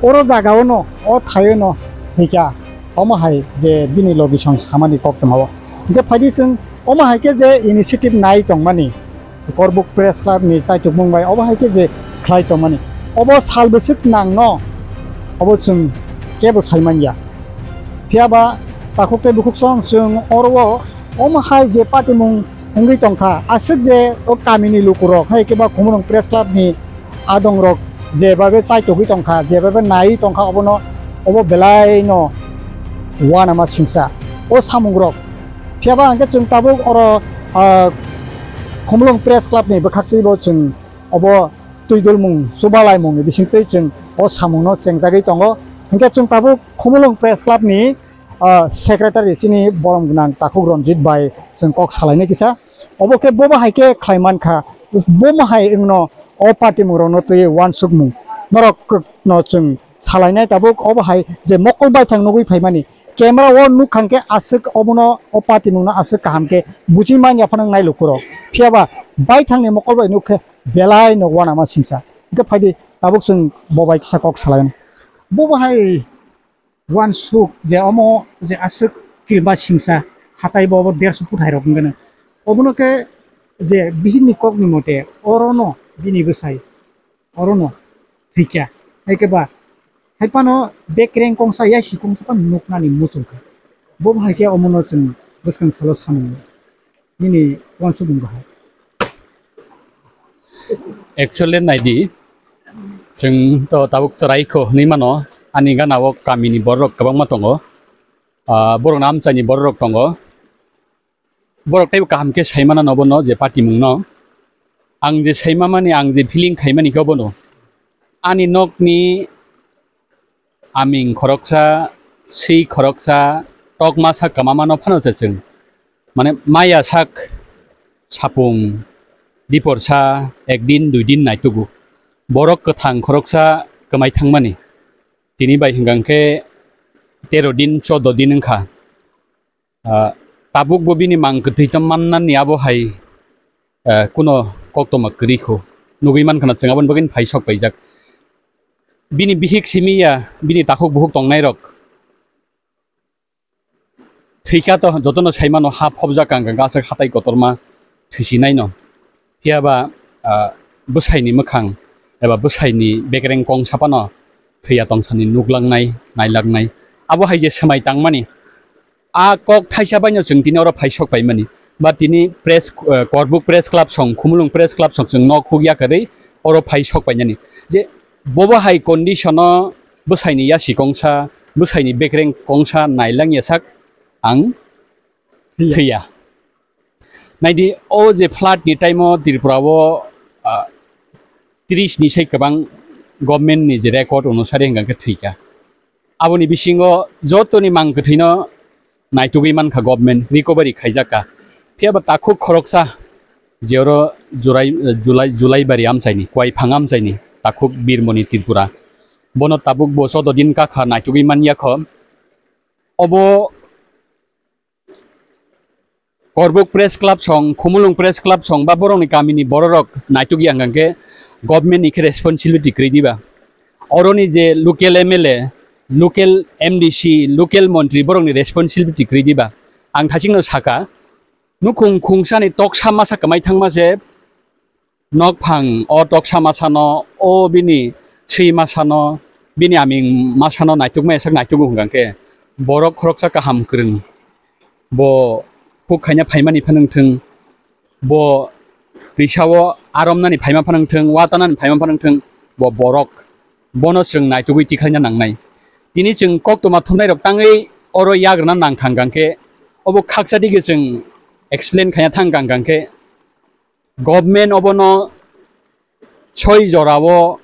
oro jagao no, o thaio no thwikha. Omo hai je bini logisong samani koktwma o. Hwnkhe phaidi chwng omo hai khe je initiative nai tongmani, Korbuk Press Club ni chaitukmung bai obo hai khe je khlai tongmani, obo sal bwswk nang no, obo chwng kebo sai manya. Phiya ba takhuk tei bukhuk song chwng oro o omo hai je patimung wngwi tongkha, aswk je o kamini lukurok hai khe ba Khumulwng Press Club ni adongrok jebabe chaitogwi tongkha, jebabe naiwi tongkha, obono, obo belaino uanama singsa o samungrok. Phiya ba hwnkhe chwng tabuk oro, ah, Khumulwng Press Club ni bwkhaktwibo chwng obo twidulmung, chubalaimungni bisingtwi chwng o samungno chengjagwi tongo. Hwnkhe chwng tabuk Khumulwng Press Club ni, ah, secretary chini borom gwnang takhuk Ranjit bai chwng kok salainai kisa. Obo khe bobo hai khe khlai mankha, bomo hai wngno o patimung rokno twiwi uansukmung norok no chwng salainai tabuk. Obo hai je mokol baithang nugwi phaimani, camera o nukha hwnkhe aswk obono, o patimungno aswk kaham khe buji manya phano wngnai lukurok. Phiya ba baithangni mokol bai nuk khe belai no uanama singsa. Hwnkhe phaidi tabuk chwng bo bai kisa kok salainai. Bobo hai uansuk je omo je aswk kirima singsa, hatai bo obo derso phut hai rok wngkhe. Obono khe je bihikni kokni mote orono bini bwsai orono thwikha. Hai khe ba hai phano bekreng kongsa, yasi kongsa phano nuknani muchungkha. Bo hai khe omono chwng bwskang salo samung nini uansukmung bahai. Actually naidi, chwng to tabuk chwraikho hinwi mano, ani gana o kamini bororok kwbangma tongo. Ah, borokni amchaini bororok tongo. Borok teibo kaham khe saimana nobono je patimungno. Ang je saimamani, ang je feeling khaimani khe obono. Ani nokni aming khoroksa, swi khoroksa, tokma sak kwmamano phano se chwng. Mane maya sak sapung, diporsa, ekdin, duidin naitugo. Borok kwthang khoroksa kwmai thangmani. Tini bai hwnkha khe tero din, chodo din wngkha. Ah, tabukbo bini mang kwthwi tong mannani abo hai, ah, kuno koktoma kwrwi kho. Nugwi mankha na chwng aboni bagwino phai sok paijak. Bini bihik simi ya, bini takhuk bukhuk tongnairok thwikha to jotono saimano ha phobjak kang kang aswk hatai kotorma thwisinaino. Phiya ba, ah, bwsaini mwkhang eba bwsaini bekreng kong saphano thwiya tongsani nuklangnai, nailaknai. Abo hai je swmai tangmani, a kok thaisa baino chwng tini oro phai sok paimani. Ba tini press, eh, Korbuk Press Club song, Khumulwng Press Club song chwng nok huk ya kwrwi oro phai sok painani. Je bobo hai condition o bwsaini yasi kongsa, bwsaini bekreng kongsa nailangya sak ang thwiya. Naidi, o je flood ni time o Tripura o, ah, tris ni sai kwbang government ni je record onusari hwnkha khe thwikha. Aboni bisingo jotoni mang kwthwino naitugwi mankha government, recovery khaijakha. Phiya ba takhuk khoroksa je oro Jurai, Julai, Julaibari amchaini, Kuaiphang amchaini takhuk Birmoni Tripura. Bono tabuk bo chodo din kakha naitugwi manya kho. Obo Korbuk Press Club song, Khumulwng Press Club song ba borokni kamini bororok naitukya hwnkha khe government ni khe responsibility kwrwi diba? Oroni je local M L A, local M D C, local montri borokni responsibility kwrwi diba? Ang thachikno saka, nukhung khungsani toksa masa kwmai thangma se, nokphang o toksa masano, o bini swi masano, bini aming masano naitukmaya sak naitugo hwnkha khe, borok khoroksa kaham kwrwng, bo huk khaina phaimani phano wngthwng, bo twisao aromnani phaima phano wngthwng, watanani phaima phano wngthwng, bo borok, bono chwng naitugwi tikhlaina nangnai. Tini chwng koktwma thumnairok tangwi oro yagrwna nangkha hwnkha khe, obo khaksa digi chwng explain khaina thangkha hwnkha khe, government obono soi jorao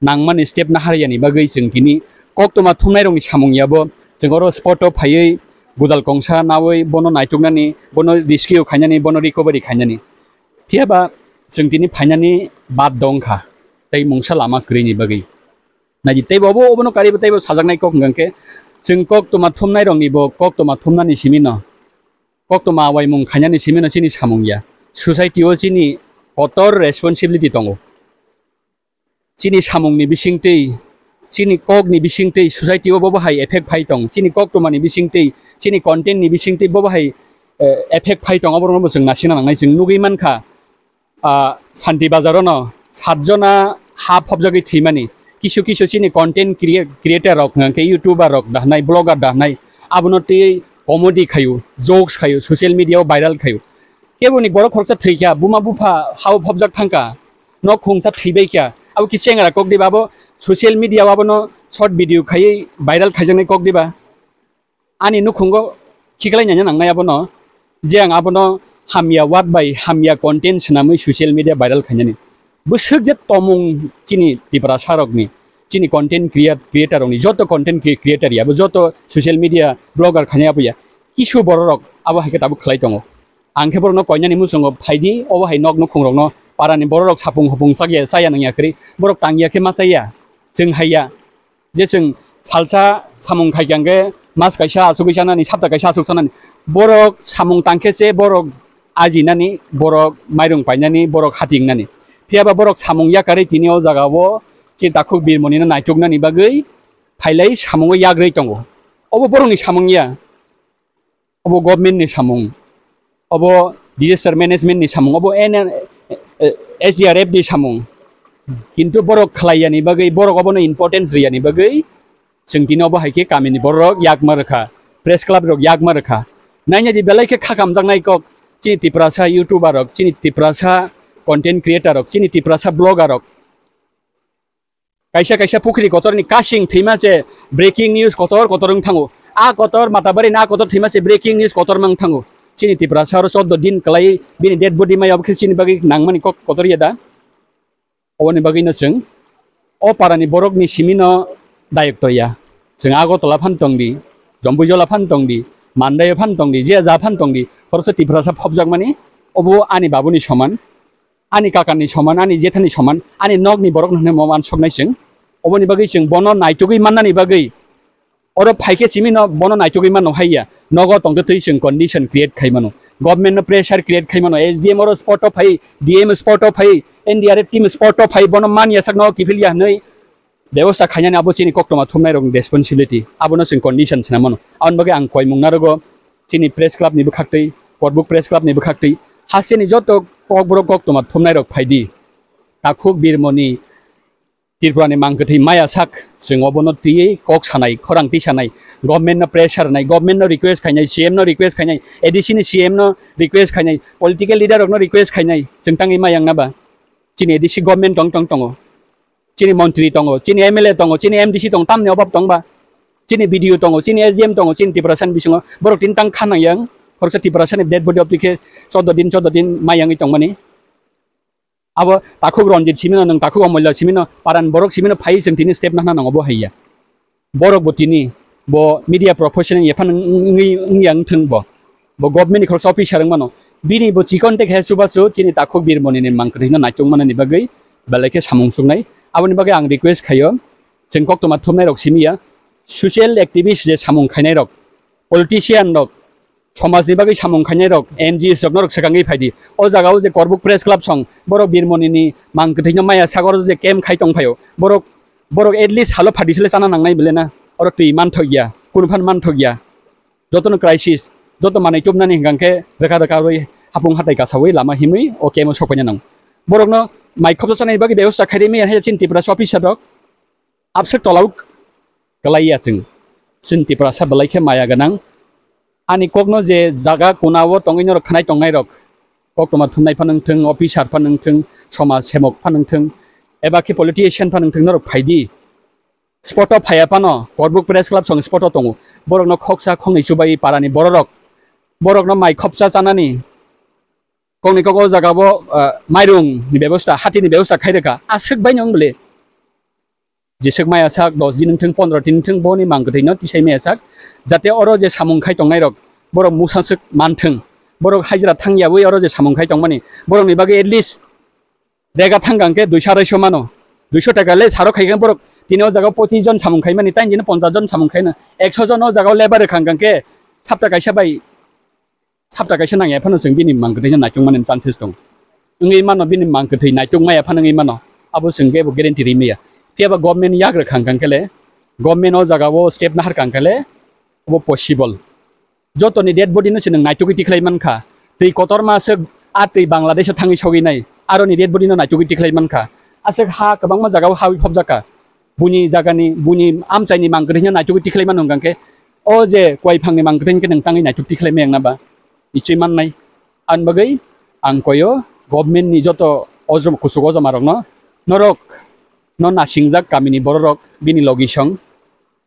nangmani step naharya ni bagwi chwng tini koktwma thumnairokni samung yabo chwng oro spot o phaiwi godal kongsa nawi bono naituknani, bono rescue khainani, bono recovery khainani. Phiya ba chwng tini phainani baddo wngkha. tei mungsa lama kwrwini bagwi. Naidi teibo obo, obono karibo teibo sajaknai kok hwnkha khe, chwng koktwma thumnairokni bo koktwma thumnani simi no, koktwma waimung khainani simi no chini samung ya. Society o chini kotor responsibility tongo. Chini samungni bisingtwi, chini kokni bisingtwi society o bobo hai effect phai tong, chini koktwmani bisingtwi, chini content ni bisingtwi bobo hai, eh, effect phai tong, oborokno bo chwng nasina nangnai. Chwng nugwi mankha, ah, Santi Bazar o no satjona ha phobjagwi thwimani, kisu kisu chini content crea-, creator rok hwnkha khe YouTuber rok dahnai, blogger dahnai, abono twi comedy khayu, jokes khayu, social media o viral khayu. Keboni borok khoroksa thwikha, buma bupha hao phobjak thangkha, nok khungsa thwibaikha, abo khe chengra kok diba, abo social media o abono short video khaiwi viral khaijaknai kok diba? Ani nukhungo khiklai naina nangnai abono, je ang abono hamya word bai hamya content swnamwi social media viral khainani. Bwswk je tomung chini Tiprasa rokni, chini content creat-, creator rokni, joto content cre-, creator ya, abo joto social media blogger khainai abo ya, kisu borok rok abo hai khe tabuk khlai tongo. Ang khe borokno koinani muchungo phaidi, obo hai nok nukhung rokno, parani borok rok sapung hopung chakya, chaya nangya kwrwi, borok tangya khe ma chaya, chwng haiya. Je chwng salsa samung khai khe mas kaisa asugwi chanani, sapta kaisa asuk chanani. Borok samung tang khe se borok ajinani, borok mairung painani, borok hati wngnani. Phiya ba borok samung yakarwi tini o jaga o chini takhuk birmoni no naituknani bagwi phailai samungo yagrwi tongo. Obo borokni samung ya. Obo government ni samung, obo disaster management ni samung, obo N R, eh, S D R F ni samung. Kintu borok khlai yani bagwi, borok obono importance ri yani bagwi, chwng tini obo hai khe kamini borok rok yakma rwkha, press club rok yakma rwkha. Naina di belai khe kha kamjaknai kok, chini Tiprasa YouTuber rok, chini Tiprasa content creator rok, chini Tiprasa blogger rok. Kaisa kaisa pukhri kotorni kasing thwima se breaking news kotor kotor wng thango. A kotor Matabari na kotor thwima se breaking news kotor mang thango. Chini Tiprasa oro choddo din kwlai bini dead body mai obo khe chini bagwi nangmani kok kotor ya da? Oboni bagwi no chwng o parani borokni simi no dayok to ya. Chwng Agartala phan tongdi, Jambuijala phan tongdi, Mandai phan tongdi, je ja phan tongdi, khoroksa Tiprasa phobjakmani obo ani babuni soman. Ani kakani soman, ani jethani soman, ani nokni borok no hwnwi mo uansuknai chwng. Oboni bagwi chwng bono naitugwi mannani bagwi, oro phaikhe simi no bono naitugwi mano haiya, nogo tongtwi twi chwng condition create khai mano, government no pressure create khai mano, S D M oro spot o phai, D M spot o phai, N D R F team spot o phai, bono man yasak no kiphil ya hwnwi bebosta khainani abo chini koktwma thumnairokni responsibility, abono chwng condition swnam mano. Aboni bagwi ang koimung narogo chini press club ni bwkhaktwi, Korbuk press club ni bwkhaktwi, hasteni joto kokborok koktwma thumnairok phaidi, takhuk birmoni Tripura ni mangkwthwi maya sak, chwng obono twiwi kok sanai, khorang twi sanai, government no pressure nai, government no request khainai, C M no request khainai, A D C ni C M no request khainai, political leader rok no request khainai, chwng tangwi maya wngna ba? Chini A D C government tong tong tongo. Chini montri tongo, chini M L A tongo, chini M D C tongo, tamni obab tongba? Chini B D O tongo, chini S D M tongo, chini Tiprasa ni bisingo borok tini tang kha nangyang, khoroksa Tiprasa ni dead body obtwi khe choddo din, choddo din mai yangwi tongmani. Abo takhuk Ranjit simino, nwng takhuk Omolya simino, paran borok simino phai chwng tini step nahna nango bo haiya. Borok bo tini bo media professional ephano wngwi wngya wngthwng bo. Bo government ni khoroksa officer wngmano. Bini bo chikon te khe chubachu chini takhuk birmoni ni mangkwthwino naitung manani bagwi belai khe samung chuknai. Aboni bagwi ang request khaio, chwng koktwma thumnai rok simi ya, social activist je samung khainai rok, politician rok, somajni bagwi samung khainai rok, N G Os rok norok swkangwi phaidi. O jaga o je Korbuk Press Club song, borok birmoni ni mangkwthwino maya sagor je camp khai tong phaio. Borok, borok at least halo phatisle chana nangnai bile na. Oro twi manthok ya, kunu phan manthok ya. Jotono crisis, joto manwi tubnani hwnkha khe rwkha rwkha rwi hapung hatai kasawi lama himwi o camp o sok paina nango. Borokno mai khopsa chanani bagwi bebosta khairimi hai chini Tiprasa officer rok. Abswk tola o kwlai ya chwng. Chwng Tiprasa belai khe maya gwnang. Ani kokno je jaga kona o tongwi norok khnai tongnai rok, koktwma thumnai phano wngthwng, officer phano wngthwng, somaj semok phano wngthwng, eba khe politician phano wngthwng, norok phaidi. Spot o phaiya phano, Korbuk Press Club song spot o tongo. Borokno khoksa khoknwi chubai parani bororok. Borokno mai khopsa chanani. Kokni kok o jaga bo, ah, mairung ni bebosta, hati ni bebosta khai rwkha. Aswk bai no wng bwle. Jeswk maya sak dos din wngthwng, pondro din wngthwng, boni mangkwthwino tisai maya sak, jate oro je samung khai tongnai rok, borok mungsa swk manthwng, borok hajira thang yawi oro je samung khai tongmani, borokni bagwi at least bega thang kang khe duiso araisho mano, Duiso taka le saro khai khe borok tini o jaga o pochis jon samung khai mani, tang jini ponchas jon samung khai no, ekso jon o jaga o labour rwkha hwnkha khe sapta kaisa bai, sapta kaisa nang ya phano chwng bini mang kwthwi no naituk mani chances tong. Wngwi mano bini mang kwthwi naituk maya phano wngwi mano, abo chwng kebo guarantee ri maya. Phiya ba government yak rwkha hwnkha khe le, government o jaga o step nahar kha hwnkha le, obo possible. Jotoni dead body no se nwng naitugwi tikhlai mankha. Twi kotorma se a twi Bangladesh o thangwi sogwi nai. Aroni dead body no naitugwi tikhlai mankha. Aswk ha kwbangma jaga o hawi phobjakha. Buini jagani, buini amchaini mang kwthwino naitugwi tikhlai mano hwnkha khe, o je kwai phangni mang kwthwino khe nwng tangwi naituk tikhlai maya wngna ba? Nichoi mannai. Ani bagwi ang koyo government ni joto ojom-, kuchuk ojoma rokno, norok no nasingjak kamini bororok bini logi song,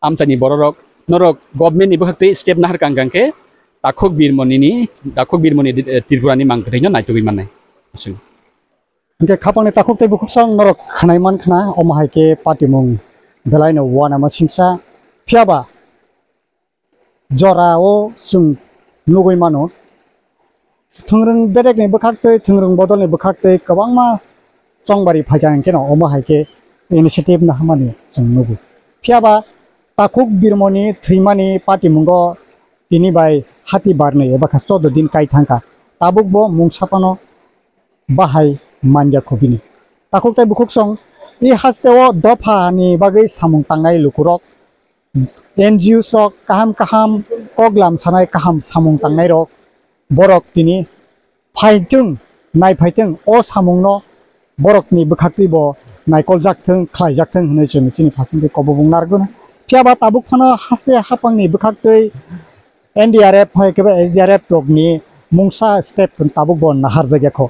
amchaini bororok, norok government ni bwkhaktwi step nahar kang kang khe takhuk birmoni ni, takhuk birmoni, eh, Tripura ni mang kwthwino naitugwi mannai. Aswk. Hwnkhe khapangni takhuk tei bukhuksong norok khnai mankha na, omo hai khe patimung belaino uanama singsa. Phiya ba jorao chwng nugwi mano. Thwngrwng bedekni bwkhaktwi, thwngrwng bodolni bwkhaktwi kwbangma chongbari phaikha hwnkhe no omo hai khe initiative naharmani chwng nugo. Phiya ba takhuk birmoni thwimani patimungo tini bai hati barnwi eba kha choudo din kai thangkha. Tabukbo mungsa phano bahai manya kho bini. Takhuk tei bukhuksong i hasteo dophani bagwi samung tangnai lukurok, N G Os rok kaham kaham kok lam sanai kaham samung tangnai rok, borok tini phaithwng, naiphaithwng o samungno borokni bwkhaktwi bo naikoljak thwng, khlaijak thwng hwnwi chwng chini khasingtwi kobobung narwkgwno. Phiya ba tabuk phano haste hapangni bwkhaktwi N D R F hai khe ba S D R F rokni mungsa step tabuk bo naharjak ya kho.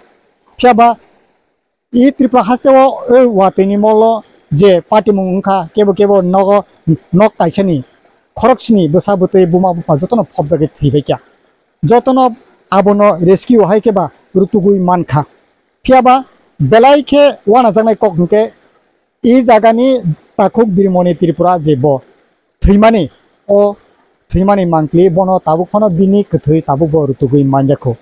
Phiya ba i Tripura haste o, o watwini molo je patimung wngkha, kebo kebo nogo nok kaisani khoroksni bwsa bwtwi buma bupha jotono phobjagwi thwibaikha. Jotono abono rescue hai khe ba rutugwi mankha. Phiya ba belai khe wanajaknai kok hwnkhe i jagani takhuk birmoni Tripura je bo thwimani, o thwimani mangpili bono tabuk phano bini kwthwi tabuk bo rutugwi manya kho.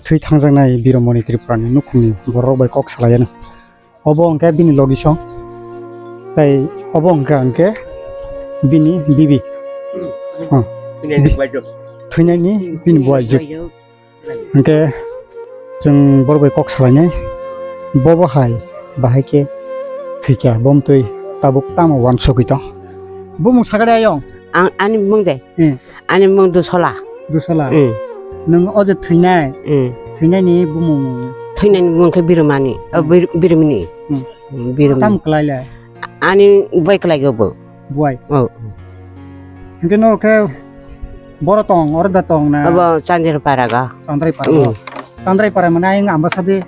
thwi thangjaknai Biromoni Tripurani nukhungni borok bai kok salai ano. Obo hwnkhe bini logisong, tei obo hwnkhe, hwnkhe bini bibi. Hmm. Thwinaini Bi-, buaijwk. Thwinaini bini buaijwk. Hwnkhe chwng borok bai kok salainai, bobo hai bahai khe thwikha, bomtwi tabuk tamo uansugwi tong. Bumung sakade ayong? Ang, ani bumung de? Hmm. Ani bumung Dusola. Dusola? Hmm. Nwng o je thwinai? Hmm. Thwinaini bumung? Thwinaini bumung khe Birmani, o, Hmm. Bir-, Birmini. Hmm. Hmm, Birmini. Tam kwlai le? Ani bai kwlai go bo. Buai. Oh. Hingke no khe boro tong, oro da tong na? Abo Chandrai para ga. Chandrai para. Mm. Chandrai para mane ayang amba sadi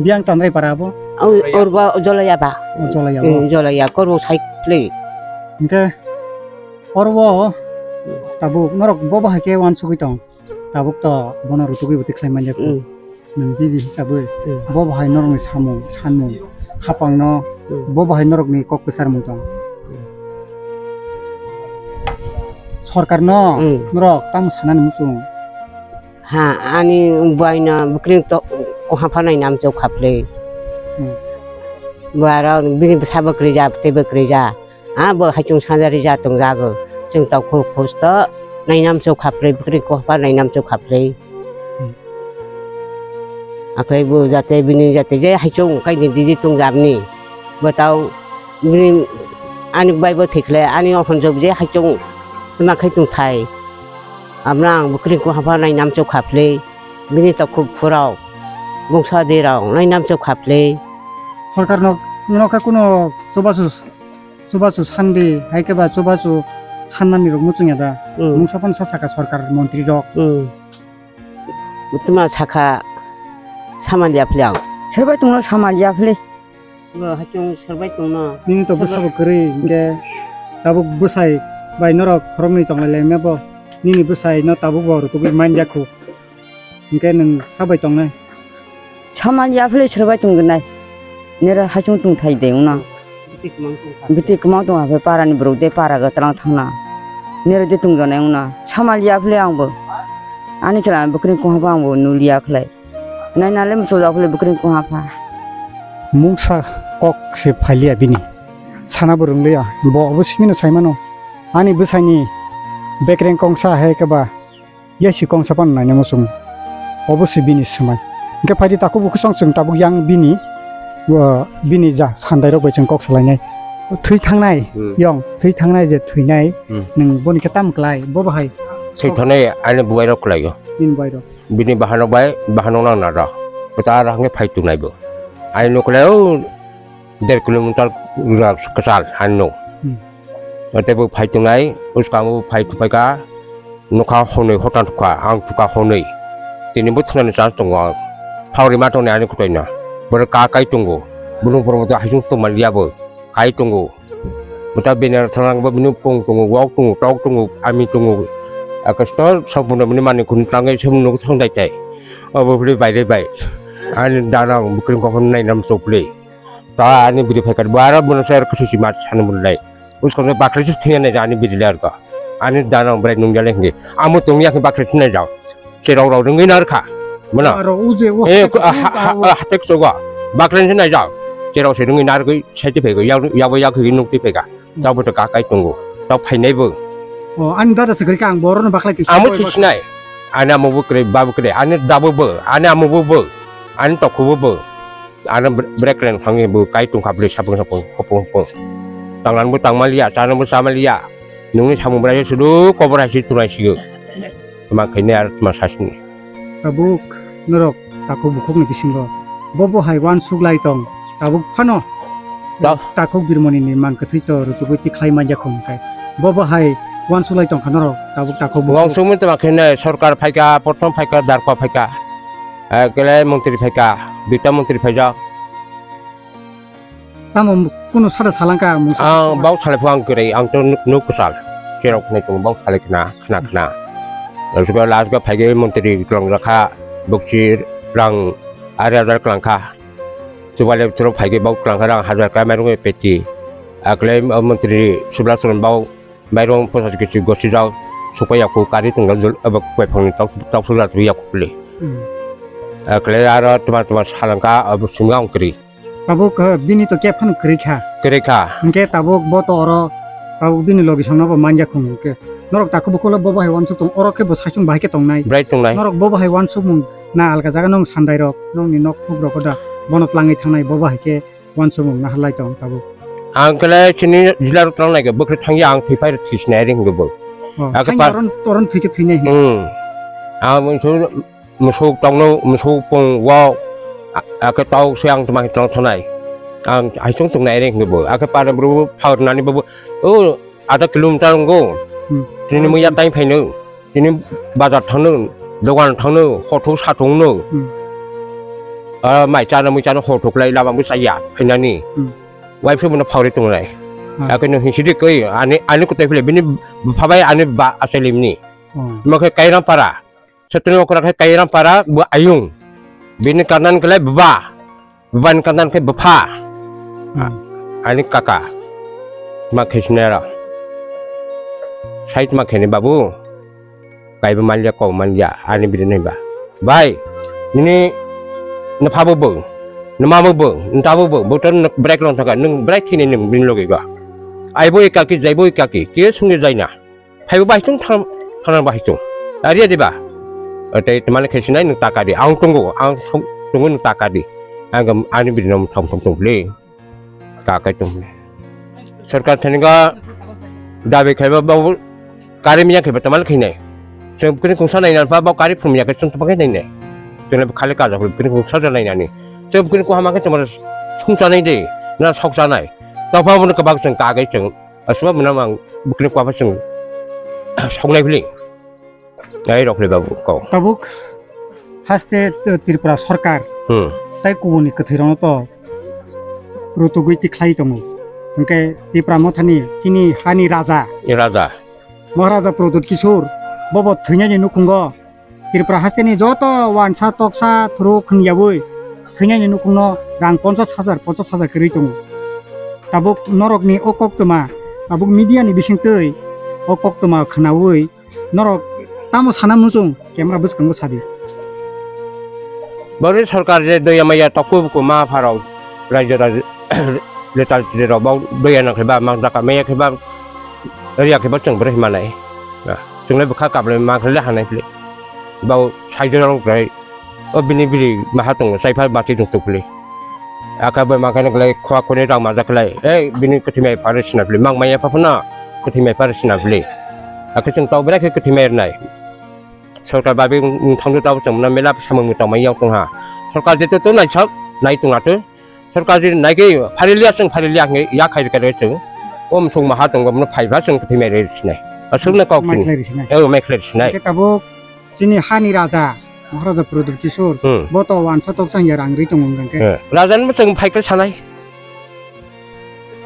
biang Chandrai para abo. Oh, orgo Jolaya ba. Oh, Jolaya Mm, ba. Jolaya, kormo cycle. Hingke oro tabuk norok bo bahai khe uansugui tong. Tabuk to bono rutugui bo tikhlai manya kho. Mm. Nwng bibi hisabwi Mm. bo bahai norokni samung, sanmung, hapangno Mm. bo bahai norokni kok kwcharmung tong. Mm. Sorkarno Mm. norok tamo sanani muchung? Ha, ani buaino bwkrwng to, koha phanai namchok khaplei. Mm. Buaro bini bwsa bwkrwi ja, tei bwkrwi ja. A bo haichung sanjari ja tongjago. Chwng tokhu khusto nainamchok khaplei, bwkrwi koha pha nainamchok khaplei. Hmm. Akhai bo jate bini jate je haichung kaini didi tongjabni. Bo tau bini ani bai bo thikhle ani ohonjok je haichung tma khai tongthai. Abna ang bwkrwi koha pha nainamchok khaplei. Bini tokhu phurao bungsa dirao nainamchok khaplei. Sorkar nok, nok khe kuno chubachu Chubachu sandi, hai khe ba chubachu sannani rok muchung ya da. Hmm. Mungsa phano sa saka sorkar montri rok. Hmm. Tuma saka samal ya phli ang. Serbai tongno samal ya phli. Bo hachung serbai tongno. Nini to bwsa bo kwrwi hingke tabuk bwsai bai norok khoroknwi tonglai lai mebo. Nini bwsai no tabuk bo rwkugwi man ya khu. Hingke nwng sabai tongnai? Samal ya phile serbai tonggnai. Nera hachung tongthai de wngna. Biti kwmang tongkha. Biti kwmang tongkha phe parani borok de para ga twlang thangna. Nera de tongjanai wngna. Samal ya phile angbo. Ani chwla bwkrwng koha bo angbo nuliya khlai. Nainale muchojak phile bwkrwng koha pha. Mungsa kok se phailiya bini. Sana bo rwngliya. Bo obo simino saimano. Ani bwsaini bekreng kongsa hai khe ba. Yasi kongsa phano naina muchung. Obo se bini swmai. Hingke phaidi takhuk bukhuk song chwng tabuk yang bini, o, bini ja sandairok bai chwng kok salainai. Thwi thangnai, Hmm. yong, thwi thangnai je thwinai, Hmm. nwng boni khe tam klai, bo bahai. Thwi thangnai ani bubairok klai o. Bini bubairok. Bini bahanok bai, bahanok nang naro. Kwtal hwnke phai tongnai bo. Ani nuklai o. Der kilometer kwchal ano. Hmm. Tei bo phai tongnai, bwskango bo phai tongphaikha, nokha hwnwi hotan thukha, ang thukha hwnwi. Tini bo thwnani chance tongo ang. Phawrwi ma tongnai ani kwtwino. Borok ka kai tongo. Bwrwng borok haising tongmaliya bo. Kai tongo. Bwta bini thwngrango bo bini pung tongo, wak tongo, tok tongo, ami tongo. Akastor sampuno bini manwi khun tlangwi sampuno thangdai tai. Obo bwrwi baire bai. Ani dana ang bwkrwng kophon nainam chokle. Ta ani bwrwi phaikar bo aro bono se aro kwthwi si ma sani bwrwi lai. Uskang se bakle se thwiya nai ani bwrwi lai arka. Ani dana ang bwrwi nung jale hingi. Amo tong yak bakle se nai jao. Cherok rok rungwi nar kha. Mano. Aro uje o Eh, hatek ha, ha, ha, hatek sogo. Bakle se nai jao. Cherok se rungwi nar gwi sai te phego. Yak, yak bo yak gwi nuk te phega. Tabuk to kakai tongo. Tau phainai bo. O, ani dada se kwrwi kha ang borok no bakle kisa Amo koi thwi bakle. Sinai. Ani amo bo kwrwi, ba bo kwrwi. Ani dabo bo. Ani amo bo bo. Ani tokho bo bo. Ani bre-, break reng thangwi bo kai tong kha bwrwi sapung sapung, hopung hopung. Tanglan bo tangmaliya, chana bo chamaliya. Nungni samung bwrwi sudu kobor hai si tunai sigo. Tma khainai aro tma sasini. Tabuk norok takhuk bukhukni bisingo bo bo hai uansuk lai tong. Tabuk phano Ta- takhuk birmonini mang kwthwi to rutugwi tikhlai manya khum kai. Bo bo hai uansuk lai tong kha norok tabuk takhuk bukhuk. Uansukmung tma khainai sorkar phaikha, prothom phaikha, darkwa phaikha. Eh, kele montri phaikha, duita montri phaijak. Tamo kunu sada salangka mungsa. Ang bau salai phang kwrwi, ang to nuk, nuk kwchal. Cherok nai tongo bau salai khna, khna, khna. Last ga phaigwi montri kwlang rakha, bokchi rang ari hajar kwlang kha. Chubale churok phaigwi bau kwlang kha rang hajar kha mairung peti. Akle montri subla suron bau Mairung posa kisi gosi jao, supai yaku kari tongla jol, abo kuai phangni tok, tok sula tu yaku pule. Hmm. Ekle aro tuma tuma salangka, abo simi ang kri. Tabuk, eh, bini to khe phano kwrwi kha. Kwrwi kha. Hwnkhe tabuk bo to oro, tabuk bini logi songno bo manya khung hwnkhe. Norok takhuk bukhuk bo bahai uansuk tong, oro khe bo saichung bahai khe tongnai. Bwrai tongnai. Norok bo bahai uansukmung na alga jaga nong sandai rok, nongni nok phuk rok da bono tlangwi thangnai bo bahai khe uansukmung na halai tong tabuk. Ang khle chini jila rok tlangnai khe bwkhe thangya ang thwi phai thwi sinai ring bo. Oh, akhe thangya par- oron, oron thwi khe thwinai hwnwi. Hmm. Ang mungsu musuk tongno, musuk pung wao, a-, akhe tau se ang tma tong thanai. Ang haisung tongnai re hinwi bo. Akhe para bru phar nani bo, o, adha kilometer wngo. Hmm. Tini muya tai phaino, tini bazar thangno, dogan thangno, hothok sathokno. Hmm. A, mai chana mui chana hothok lai lama mui chaya phainani. Hmm. Waipsa bono phari tongnai. Hmm. Akhe no hinsidi koi, ani, ani kutai phile, bini bupha bai ani ba asalimni. Hmm. Mo khe Kairam para. Satri okra khe Kairam para bo ayung. Bini kanan khe baba. Babani kanan khe bapha. Hmm. Ani kaka. Ma khe sinera. Sait ma khe ni babu. Kaiba manliya kok manliya ani bini nai ba. Bai. Nini napha bo bo. Nama bo bo. Nta bo bo. Bo ton break long thaka. Nung break thini nung bini logi ba. Ai bo ikaki jai bo ikaki. Ke sungi jaina. Phaibo bai tung thang, thang bai tung. Ari ari ba. Tei temani khe sinai nung taka di. Ang tungo, ang song tungo nung taka di. Ang ani bini nom thom thom tung le. Taka tung le. Sarkar thani ga dabi khaiba ba kari miya khaiba temani khe nai. Seng kini kungsa nai na ba kari phum ya khe sung temani khe nai nai. Seng khali kaja kini kungsa ja nai nani. Seng kini kuhama khe temani sung sa nai de. Na sok sa nai. Tokpa bono kebak seng kagai seng. Aswk mwnam ang bwkni kwpha chwng soknai phili. Ai rok le babu kau. Tabuk haste Tripura sarkar Hmm. Tai kubuni kwthwi rokno to rutugwi tikhlai tongo. Hwnkhe Tipra Mothani chini hani raja. I raja. Maharaja Pradyut Kishore bobo thwinani nukhungo Tripura hasteni joto wansa toksa thuruk hwnyawi thwinani nukhungno rang ponchas hajar, ponchas hajar kwrwi tongo. Tabuk norokni o koktwma, tabuk media ni bisingtwi o koktwma khwnawi norok tamo sana muchung camera bwskango sadi. Bori sarkar je doya maya tokhu buku ma pharok raijwra letal rok bau doya nang khe ba mang jaka maya khe ba riya khe ba chwng bwrwi manai. Chwng le bwkha kaplai ma khe le hanai phili. Bau saijwra rok rai o bini biri maha tongo chaiphar bati tong tong phili. Aka bai ma khe le khwa khuni rang majak khlai. Ei bini kwthwi mai phare sina phili. Mang maya pha phano kwthwi mai phare sina phili. Akhe chwng tau bwrwi khe kwthwi mai rwnai. Sarkar babi thangdu tau chwng mano mela samung tong mai yong tong ha. Sarkar je to to nai sak nai tong ato. Sarkar je nai ke phari liya chwng phari liya nge ya khai khai chwng. Om sung maha tong gomno phai ba chwng thwi mai re sinai. Asuk na kok Mai sinai. Khlai ri sinai. Eh, mai khlai ri sinai. Ke tabuk chini hani raja, Maharaja Pradyut Kishore, Hmm. Bo to wansa tok chang ya rang ri tong wng khe. Eh, raja ni chwng phai khe sanai.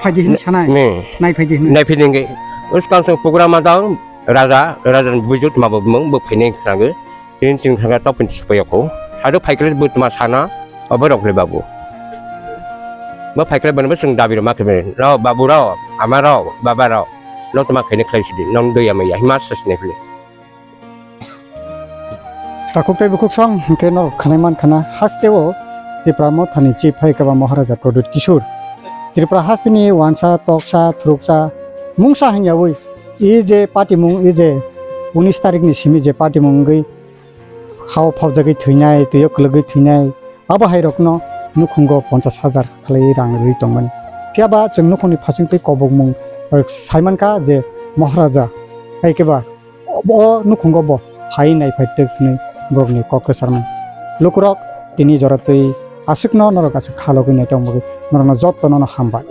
Phaidi hin sanai. Ne. Nai phaidi hin. Nai phaidi nge. Uskang song program ada raja, raja ni bujut ma bo mung bo phaini khnang. Tin tin khnang ta pun sipai ko. Hadu phaikle but ma sana obo rok le babu. Bo phaikle ban bo sung dabi ma kebe. Ro babu ro, ama ro, baba ro. No tma khaini khlai sidi. Non doya maya hima sasne phle. Takhuk tei bukhuk song hwnkhe norok khanai man khana hasteo Tipra Mothani chief hai kaba Maharaja Pradyut Kishore. Tripura hasteni wansa, toksa, thuruksa, mungsa hwnyawi i je patimung i je unis tarikni simi je patimung wngwi hao phobjagwi thwinai, twio kwlwgwi thwinai, abo hai rokno nukhungo ponchas hajar khlaiwi rang rwui tongmani. Phiya ba chwng nukhungni phasing tei kobokmung, eh, saimankha je Maharaja hai keba o nukhungo bo phai naiphai twk hwnwi borokni kok kwcharmung. Lukurok tini jora twi aswkno norok aswk khalogwi naitong bagwi norokno jottono no hambai.